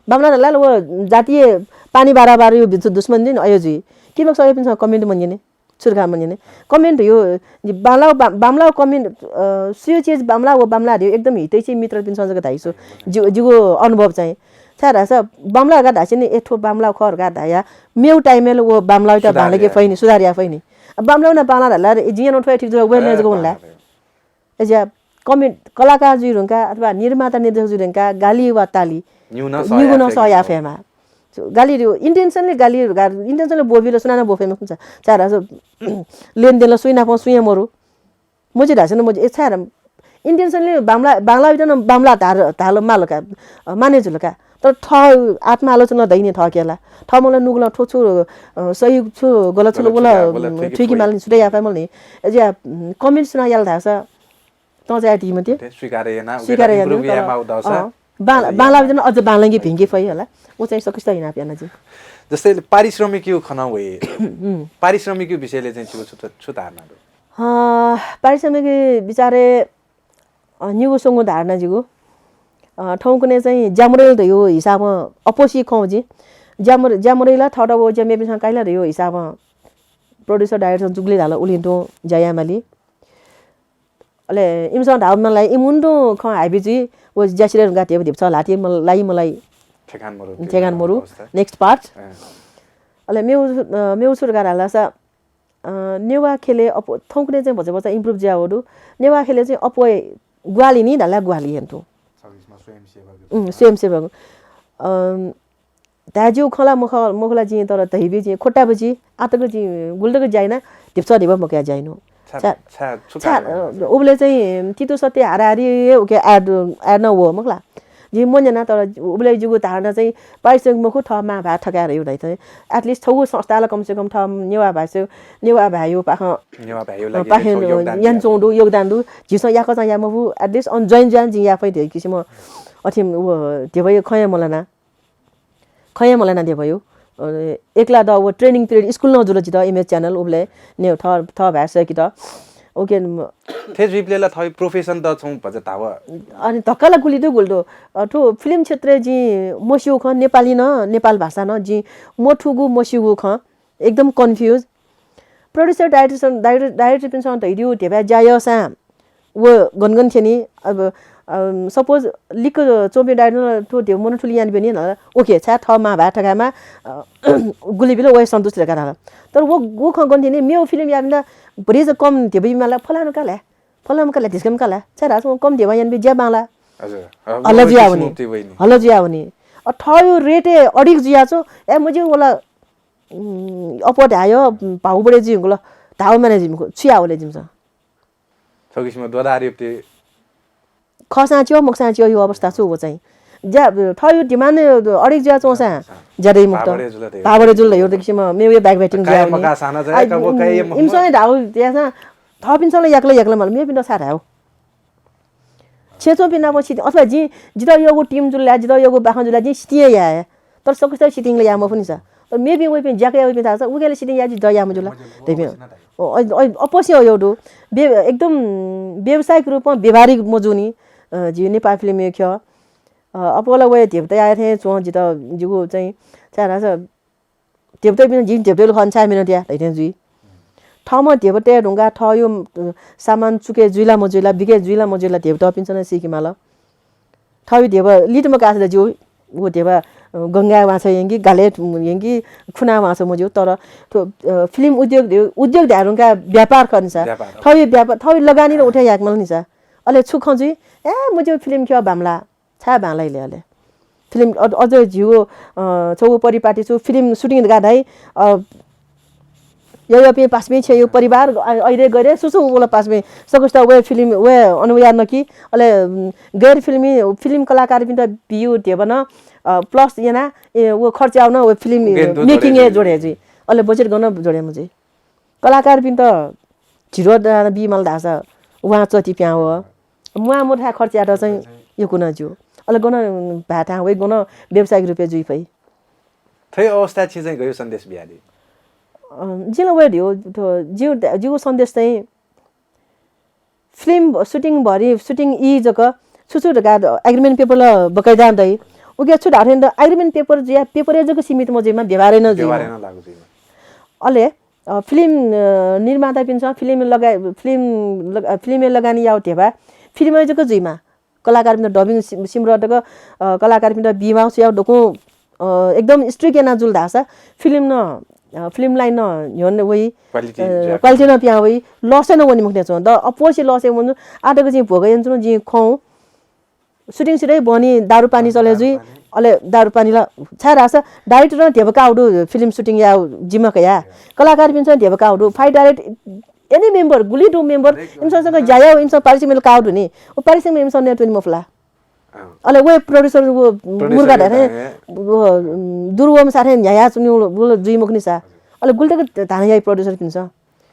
बामला धाला व जातीय पानी बाराबार यु बिचु दुश्मन दिन अयो जुइ। कि मक्स अयोपिन्सं comment मन यने। छुर्खा मन्यने। Comment यो, जि बामलाउ, बा-, बामलाउ comment, अ, सुयो चीज बामलाउ व बामलाउ यो एकदम हितैषी मित्रपिन्सं जक धाइसु। जि-, जिगु अनुभव चाहिँ। छाय् धाःसा बांमलाः धकाः धाःसा नि, ए, थ्व बांमलाः खः धकाः धाया, मेगु time-य् व बांमलाःयात सुधार बांलाके याये। फइ नि, सुधार याये फइ नि। आ, बांमलाः नं बांलाः धाःसा ला, जिं याना थ्व हे ठीक जुल, वय् ए, नये जक वने ला। बांलाः। अय्‌जुया comment, कलाकार जुइ धुंकाः अथवा निर्माता निर्देशक जुइ धुंकाः गाली वा ताली निगू नं सह निगू नं याये सह याये फय्‌के फय्‌मा। गाली दु, intentionally गाली, गा-, intentionally ब्वःबिल, सुनानं ब्वः फय्‌मखु। छाय् धाःसा लेनदेन ला सुइनापं सुइया मरु। मजि धाःसा न मजि, ए, छाय् धाःसा intentionally बांमलाः, बांमलाःयात नं बांमलाः धाल, धाल माल का, अ, माने जुल का। तर थः आत्मालोचना दइनि थःके ला। थः मला नुगलं थ्व छु, अ, सही छु, गलत छु, गलत छु, वला, वला उम्, थुइके थुइके फइ। माल नि, छुटे याफा मल नि। अय्‌जुया, उम्, comment सुना याल धाःसा तँ चाहिँ ति मते। स्वीकार याना, स्वीकार याना, improve याये तर, माउ दसा। अँ, बांला-, अझ बांलाःयात नं अझ बांलांगे भिंके फइ होला। उ चाहिँ सकसित हिनाप याना जि। जस्तै पारिश्रमिकयु खँ नं वइ। उम्। पारिश्रमिकयु विषयले चाहिँ छिगु छु, छु धारणा दु? अँ, पारिश्रमिक विचारय्, अँ, निगू स्वंगू धारणा जिगु। अँ, थौंकन्हय् चाहिँ ज्यामरैल धयो हिसाबं अप्वःसि खँ जि। ज्यामर-, ज्यामरैल थःत व ज्या मेपिन्सं काइला धयो हिसाबं producer director जुगुलि धाल उलिं तुं ज्या यायेमाली। अले इमिसं धाःगु मला इमुन्टु खँ हाइबी जुइ, व ज्यासिले धुंकाः धिप धिप छ ल्हाति मल-, लाइ मलाइ। ठेकान मरु, ठेकान मरु, अवस्था। Next part। अँ। अले मेउ, अ, मेउ छु धकाः धाःसा, अ, नेवाः ख्यलय् अप्व-, थौंकन्हय् चाहिँ भचा भचा improve जुया वःगु दु। नेवाः ख्यलय् चाहिँ अप्वः ग्वाहालि नि धाःसा ग्वाहालि यानातु। उम्, स्वयंसेवक। अ, धाये ज्यू खँ ला मखु, मखु ला जिं, तर धइबी जिं, खोटाबी जिं, आतक जिं गुलि तक ज्या याना, धिप्छः धिबा मकया ज्या यानु। छा, छा, छा, छु छा, कारण अ, उबलय् चाहिँ तितु सत्य हाराहारी हे उके ad, ad नं वः मखु ला। जिं मन्यना, तर उबलय् जिगु धारणा चाहिँ पारिश्रमिक मखु, थः मां भाय् थकाय् रह्यो धाइ थें। At least छगू संस्था ला कम से कम थः नेवाः भाय्, नेवाः भाय्‌यो पाखें, नेवाः भाय्‌यो अ, लागि पाखें थ्व योगदान याना च्वंगु दु, योगदान दु। झीसं याकःचां याये मखु, at least अन join जुयाः जिं याये फइ धइगु किसिम अथे व धिबा खँ हे मलाना। खँ हे मलाना धिबायु। अ, एकला द व training period school नं जुल जितः Image Channel उबलय् ने थः, थः भाय् सय्‌केत। OK, म- थथे जुइबलय् ला थः profession द छुं भचा धाव। अनि धक्का ला गुलि दु गुलि दु। अ, थ्व film क्षेत्रय् जिं मस्यूगु खँ, नेपाली नं, नेपाल भाषा नं जिं मथूगु मस्यूगु खँ, एकदम confuse। Producer, director, director, director पिन्सं धइदिउ धिबा ज्या यःसां व गन गन थ्यनी। अब, अम, suppose लिक्क च्वंपिं director नं थ्व धिबा मनथुलि यानाबी नि धाल। OK, छाय् थः मां भाय् थकाय् मा, अ, गुलि बिल वय् सन्तुष्ट धकाः धाल। तर व, व खँ गन थ्यनी, मेउ film याःपिन्त भतिचा कम धिबा बीमाल, फलानु का ला, फलानु का ला, धिस्कम का ला, छाय् धाःसा कम धिबा यानाबी ज्या बांला। हजुर। हल्ला जुयावनी। हल्ला जुयावनी। अ, थःयु rate हे अडिग जुयाच्वं, ए, मज्यू वला, उम्, अप्वः धाय्‌यो, भाउ बढे जुइगु ल, धाउ माने जुइगु, छु यावले जिमिसं। थ्व किसिम द्वदार युक्ति। खःसां च्यः, मखुसां च्यःयु अवस्था छु व चाहिँ। ज्या, थःयु demand अडिग जुयाच्वंसां ज्यादै मुक्त। भाउ बढे जुल धयो। भाउ बढे जुल धयो, थ्व किसिम मेउ हे backbiting जुयावनी। मकासां नं चाहिँ आ, कबो काइ इम-, मखु। इमिसं हे धाउ याःसां थःपिन्सं ला याकल याकल माल, मेपिन्त छाय् धाउ। छेँय् च्वंपिं नाप सितिं, अथवा जिं, जितः यःगु team जुल ला, जितः यःगु बाखं जुल ला, जिं सितिं हे याये। तर सकसित सितिं ला याये मफुनि सा। तर मेपिं वइपिं ज्याकः याःपिं धाःसा उकेले सितिं याये, जि द याये मज्यू ला। धइपिं। ओ, अ, अ, अप्वःसिं अय् दु। बे-, एकदम व्यावसायिक रूपं व्यावहारिक मजूनि, अ, जि नेपाल film य् ख्यः। अ, अप्वः ला वय् धिबा तयाः थें च्वं जितः जिगु चाहिँ, छाय् धाःसा धिबा तइपिं जिं धिबा तइगु खः छाय् मेहनत या धइथें जुइ। थःम्हं धिबा तये धुंकाः थःयु, अ, सामान चुके जुइ ला मजुइ ला, बिके जुइ ला मजुइ ला, धिबा तःपिन्सं नं सीके माल। थःयु धिबा लित मकाःसा ला ज्यू, व धिबा, अ, गंगाय् वांछ्वः यंकि, गालय् यंकि, खुनाय् वांछ्वः मज्यू, तर थ्व, अ, film उद्योग, उद्योग धाये धुंकाः व्यापार खः नि सा। व्यापार। थःयु व्यापार, थःयु लगानी नं उठे याके माल नि सा। अले छु खँ जुइ? ए, मज्यू, film ख्यः बांमलाः। छाय् बांलाइ ले अले। Film अ-, अझ झिउ, अ, छगू परिपाटी छु film shooting धकाः धाइ, अ, यःपिं पासापिं छेँयु परिवार, अ, अइरे गइरे सुसु उबल पासापिं सकसित वय् film, वय् अनुभव याना कि, अले, उम्, गैर फिल्मी, film कलाकारपिन्त बियु धिबा नं, अ, plus याना, ए, व खर्च याउ नं व film making हे जोडे जुइ। अले budget गन जोडे मजुइ। कलाकारपिन्त झिरो दाना बी माल धाःसा उहां चति प्यां वः। म्वाः मथाय् खर्च यायेत चाहिँ यक्व नं ज्यू। अले गन भाय् थाहां वइ, गन व्यावसायिक रूपय् जुइ फइ। थ्व अवस्थाय् छिं चाहिँ गयु सन्देश बियादी? अ, जिं ला वये धयो, थ्व जिउ, जिगु सन्देश चाहिँ film shooting भरि shooting ई जक छु छु धकाः agreement paper ला बकैदां दइ। उके छु धाःथें द agreement paper जुया paper-य् जक सीमित मजुइमा, व्यवहारय् नं जुइमा। व्यवहारय् नं लागू जुइमा। अले अ, film, अ, निर्मातापिन्सं film लगा-, film लग-, अ, film-य् लगानी याउ धिबा film-य् जक जुइमा। कलाकारपिन्त डबिङ सिमरतक कलाकारपिन्त बिमा सुया दक्वं एकदम स्ट्रिक याना जुल धाःसा फिल्म न फिल्म लाइन न न्ह्यःने वइ क्वालिटी न पिया वइ लसय् न वने मखने च्वं द अपोसी लसय् वनु आटक जिं भोग यन च्वं जिं खौ सुटिङ सिटै बनी दारु पानी चले जुइ अले दारु पानी ल छाय धाःसा डाइरेक्टर न धेबा काउडु फिल्म सुटिङ या जिमा कया कलाकारपिन्सं धेबा काउडु फाइट डाइरेक्ट एनी मेम्बर गुली दु मेम्बर इमसंसंग ज्याया इमसं पारिश्रमिक काउडु नि उ पारिश्रमिक इमसं ने तुनि मफला अले वे प्रोड्युसर वो मुर्गा धारे दुर्वम साथे न्याया चुनि वो जुइ मखनि सा अले गुलतक धान याइ प्रोड्युसर पिन्स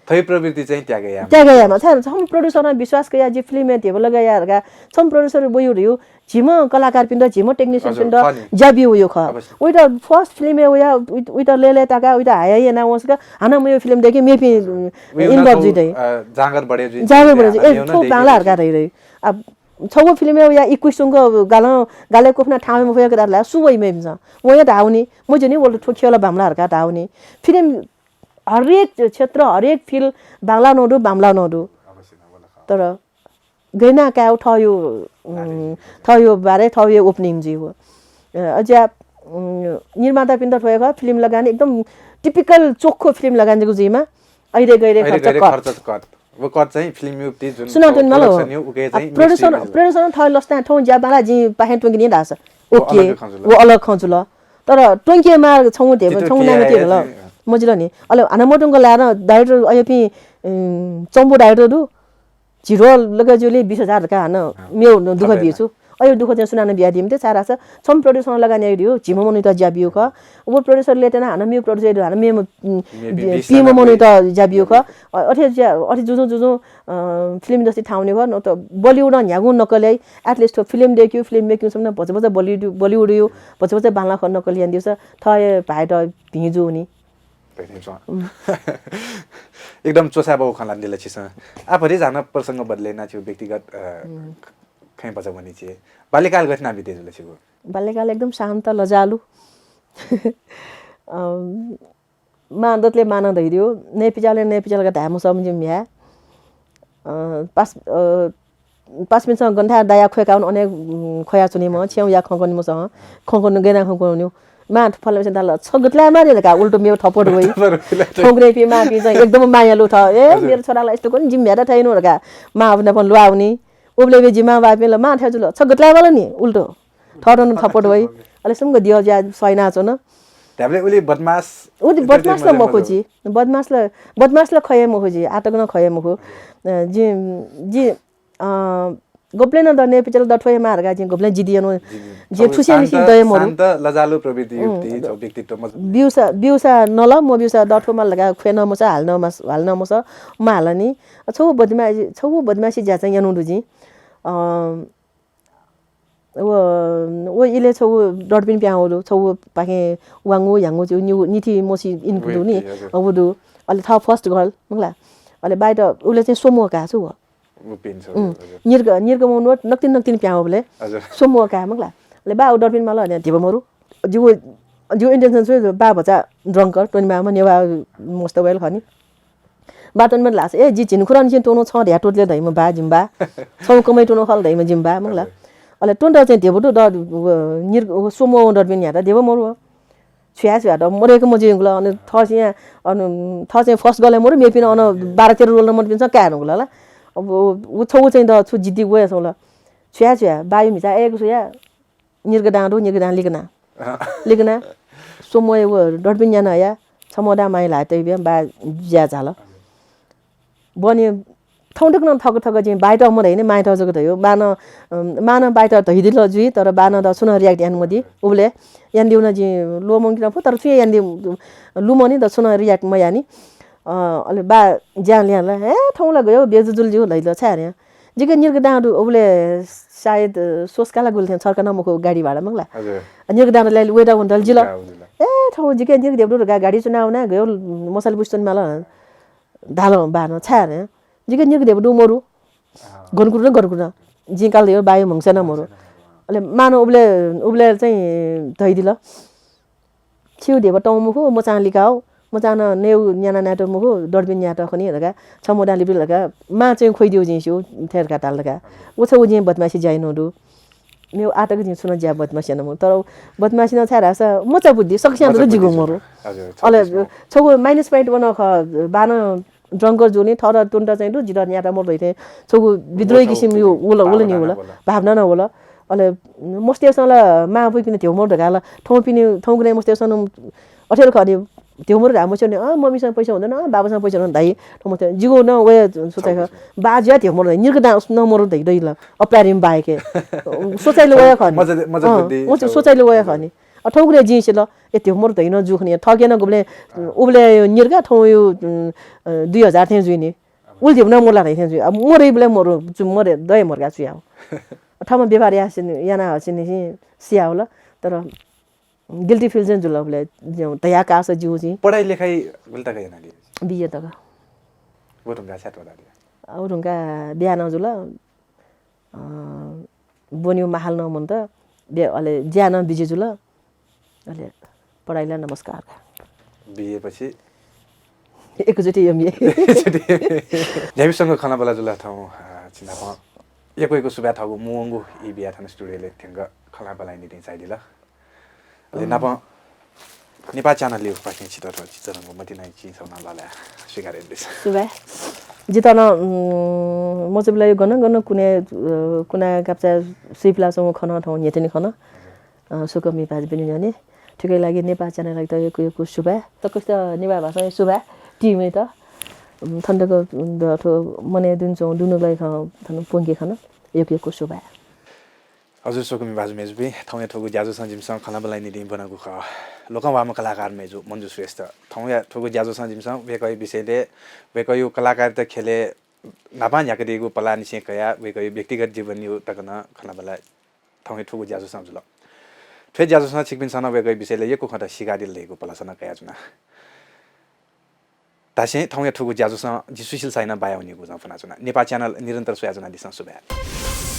थै प्रवृत्ति चाहिँ त्यागे या त्यागे या मा छ छम प्रोड्युसर विश्वास कया जि फिल्म या धेबा लगा या रगा छम प्रोड्युसर बोयु रियु झिम कलाकार पिन्द झिम टेक्निशियन पिन्द ज्याबियु यो ख ओइ त फर्स्ट फिल्म या उया उइ त लेले ताका उइ त हाया या ना वसका हाना मयो फिल्म देखे मेपि इन्वल्भ जुइ दइ जागर बढे जुइ जागर बढे ए थो बांला हरका रहि रहि आ छगू फिल्म या इक्विसुंग गालं गाले कोफना ठाउँ मफया कदा ला सु वइ मेम छ वया धाउनी म जनी वल ठो खेला बामला हरका धाउनी फिल्म हरेक क्षेत्र हरेक फिल्म बांगला नदु बामला नदु तर गैना काउ थयो थयो बारे थयो ओपनिङ जी हो अज्या निर्माता पिन्द थोय ख फिल्म लगानी एकदम टिपिकल चोखो फिल्म लगानी जगु जीमा अहिरे गैरे खर्च कट वो कट चाहिँ फिल्म युक्ति जुन सुनातुन माल हो प्रोड्युसर प्रोड्युसर थय लस्ता थौ ज्या बाला जि पाहें टुंगि नि दास ओके वो अलग खंचुल तर टुंके मार छौ दे छौ नाम ते ल मजिल नि अले अन मटुंग ला न डाइरेक्टर अयपि चम्बु डाइरेक्टर दु झिरो लगा जुले बीस हजार का न मेउ दुख बिछु अयो दुःख चाहिँ सुनाना बिया दिम ते सारा छ छम प्रोड्युसर लगा न्याइ दियो झिम मनुत ज्या बियो ख वो प्रोड्युसर लेटेना हान मेउ प्रोड्युसर हान मे पीम मनुत ज्या बियो ख अथे अथे जुजु जुजु फिल्म इन्डस्ट्री थाउने ख न त बलिउड न्यागु नकले एटलिस्ट फिल्म देखियो फिल्म मेकिङ सम्म भच भच बलिउड बलिउड यो भच भच बांला ख नकल यान दियो स थय भाइ त भिजु नि एकदम चोसा बाबु खला दिल छिस आफरी जान प्रसंग बदले ना छु व्यक्तिगत खै पचा बनी छे बाल्यकाल गठना बिते जुल छिगु बाल्यकाल एकदम शान्त लजालु मा दतले मान धैदियो नैपिचाले नैपिचाल का धायेमु समझिम ह्या पास पासपिन्सं गन्था दाया ख्वय्काउन अनेक ख्वया चुनिम छेउ या खंकनिम सह खंकन गैना खंकन्यु मा फलमेसन धाल छ गतलाय मारे का उल्टो मेव थपट वइ खंकने पि मा पि एकदम मायालु थ ए मेरो छोरालाई यस्तो कोन जिम भ्यादा थैनु का मा अपना पण लुआउनी उबले बे जिमा बापिन ल मा थ्या जुल छ गतलाय वाला नि उल्टो थरन थपट वइ अले सुंग दियो ज्या सैना चन त्याबले उली बदमास उली बदमास ल मखुजी बदमास ल बदमास ल खये मखुजी आतक न खये मखु जि जि गब्लेन द नेपिचल द ठोये मार गा जि गब्लेन जिदियन जि छुसे निसि दये मरु शान्त लजालु प्रवृत्ति युक्ति व्यक्तित्व बिउसा बिउसा नल म बिउसा द ठो माल गा ख्वे न मस हाल न मस हाल न मस माल नि छौ बदमासी छौ बदमासी ज्या चाहिँ यानु दुजी व व इले छौ डटबिन प्यां वलु छौ पाखे वांगु ह्याङ्गु छु निउ निथि मोसी इनकु दु नि व दु अले थ फर्स्ट गर्ल मंगला अले बाइट उले चाहिँ सोमो का छु व निर्ग निर्ग मौन नक्तिन नक्तिन प्यां वले सोमो का मंगला अले बा डटबिन माल ने धिबा मरु जिउ जिउ इन्टेन्सन छु बा भचा ड्रंकर टोनी मामा नेवा मस्त वेल खनी बाटोन में लास ए जि झिनखुरन छिं टोनो छ ध्या टोटले धइम बा जिम्बा छौ कमै टोनो खल धइम जिम्बा मंगला अले टोन चाहिँ देबो दु द निर सोमो दर्बिन ह्यात देबो मरु छुया छुया द मरेको मजिंगल अन थ चाहिँ अन थ चाहिँ फर्स्ट गले मरु मेपिन अन बाह्र तेह्र रोल नम्बर पिन छ काय् नगुल ला अब उ छौ चाहिँ द छु जिद्दी गया छौ ल छुया छुया बायु मिचा एक छुया निर्गदां दु निर्गदां लिगना लिगना सोमय व डटबिन याना या छमोदा माइ लाते बे बा ज्या झाल बने थौंदुक न थक थक जिं बाइट मधै ने माइट जक धयो बान मान बाइट धैदिल जुइ तर बान द सुन रियाक्ट यान मदि उबले यान दिउ न जि लो मंकिन फु तर छु यान दि लुमनि द सुन रियाक्ट मयानि अले बा ज्या ल्यान ल हे थौं ल गयो बेजुजुल जिउ धैल छारे जिके निर्गदां दु उबले सायद सोसकाला गुल थें छर्का न मखु गाडी भाडा मंगला निर्गदां ल्याल वेदा हुन दल जिल ए थौ जिके निर्ग देबदु गाडी चुनाव ना गयो मसल बुस्तन माल धालं बानं छाय् रे जिके निक देबदु मरु गनकुरु न गनकुरु न जिं काल यो बायो मंगसे न मरु अले मानो उबले उबले चाहिँ धैदिल छिउ देबा तौ मुखु मचां लिकाउ मचानं नयेगु न्याना नायेत मखु, डर्बिन न्यायेत खनी धकाः, छम्ह दां लिपि धकाः, मां चाहिँ ख्वइदिउ जिं स्यू, थथे धकाः धाल धकाः। व छगू जिं बदमासी ज्या यानागु दु। मेगु आःतक जिं छुं नं ज्या बदमासी याना मखु। तर बदमासी नं छाय् धाःसा मचा बुद्धि, सकसियां मचा दु जिगु बुद्धि मरु। हजुर, अले छगू छगू minus point वन खः, बानं drunker जूनि, थःत तुन्त चाहिँ दु, जितः न्यायेत मरु धइथें छगू विद्रोही छगू किसिम यो उल, उल नि भावना उल, नं उल। भावना नं उल। अले मस्तय्‌सं ला मां बुइपिनि ध्यबा मरु धकाः ला थौंपिनि, थौंकन्हय् मस्तय्‌सं नं अथे ला खः नि, ध्यबा मरु धाये मस्यू नि, अँ, मम्मीसं पैसा हुँदैन, अँ, बाबासं पैसा हुँदैन धाइ। थौं मस्तय् जिगु नं वया सोचाइ खः। बा जुया ध्यबा मरु धाइ, निर्क दां नं मरु धाइ दइ ला, अप्रारिम बाहेक। सोचाइ ला वया खः नि। मजा, मजा अँ, बुद्धि, मजा छगू। सोचाइ ला वया खः नि। अ, थौंकन्हय् जिं सिल, ए, ध्यबा मरु धाइ नं जू खनी, थःके नं गुबलें, अँ। उबलय् निर्क थौं यो, उम्, अ, दुई हजार थें जुइ नि। उलि ध्यबा नं मरु ला धाइ थें जुइ। अब मरु इबलय् मरु, चु मरे, दये मरु का चुया हो। थःम्हं व्यवहार यासिन, याना हसिन सिया होला, तर guilty feel चाहिँ जुल उबलय्, ज्यू, धया काःसा जिगु चाहिँ। पढाइ लेखाइ गुलि तक यानादिया? B A तक। व धुंका छाय् त्वःतादिया? व धुंका बिया नं जुल। अ, ब्वनेगु माहौल नं मन्त, बे-, अले ज्या नं busy जुल। अले पढाइ ला नमस्कार का। B A पछि? एकचोटि M A। एकचोटि M A। न्ह्याइपिसं खँल्हाबल्हा जुल थौं, अ, छिनाप यक्व यक्व सुभाय् थःगु मुंवंगु ई बिया थन studio-य् थ्यंक खँल्हाबल्हाया निंतिं झायादिल। अले अँ। नापं नेपाः channel-यापाखें छितः थ्व चिचीधंगु मतिनाया चिं छगू नं लःल्हाये स्वीकार यानादिसँ। सुभाय्। जितः नं, उम्, मचाबलय् गन गन कुने, अ, कुना गापचाय् सुइपिलाच्वंगु खँ नं थौं न्ह्यथने खन। अ, स्वकुमि भाजुपिनि न्ह्यःने थुकिया लागि नेपाः channel-यात यक्व यक्व सुभाय्। सकसित नेवाः भाषां सुभाय् team-यात। उम्, थन तक, उम्, द-, थ्व मनय् दुनुच्वंगु दुनुगलय् खँ थन प्वंके खन। यक्व यक्व सुभाय्। हजुर, स्वकुमि भाजु मय्जुपिं, थौंया थुगु ज्याझ्वलय् जिमिसं खँल्हाबल्हाया निंतिं ब्वनागु खः लोकंह्वाःम्ह कलाकार मय्जु मञ्जु श्रेष्ठ। थौंया थुगु ज्याझ्वलय् जिमिसं वय्कःया विषयलय्, वय्कःया कलाकारिता ख्यलय् न्हापां न्ह्याकादीगु पलाःनिसें कयाः वय्कःया व्यक्तिगत जीवनया तक नं खँल्हाबल्हा थौंया थुगु ज्याझ्वलय् जुल। थ्व ज्याझ्वलय् छिकपिन्सं नं वय्कःया विषयलय् यक्व खँत सीकादिल धइगु पलाः नं कयाच्वना। धासें थौंया थुगु ज्याझ्वलं जि सुशील साइनं बाया वनीगु जं फ्वनाच्वना। नेपाः channel निरन्तर स्वयाच्वनादिसँ। सुभाय्।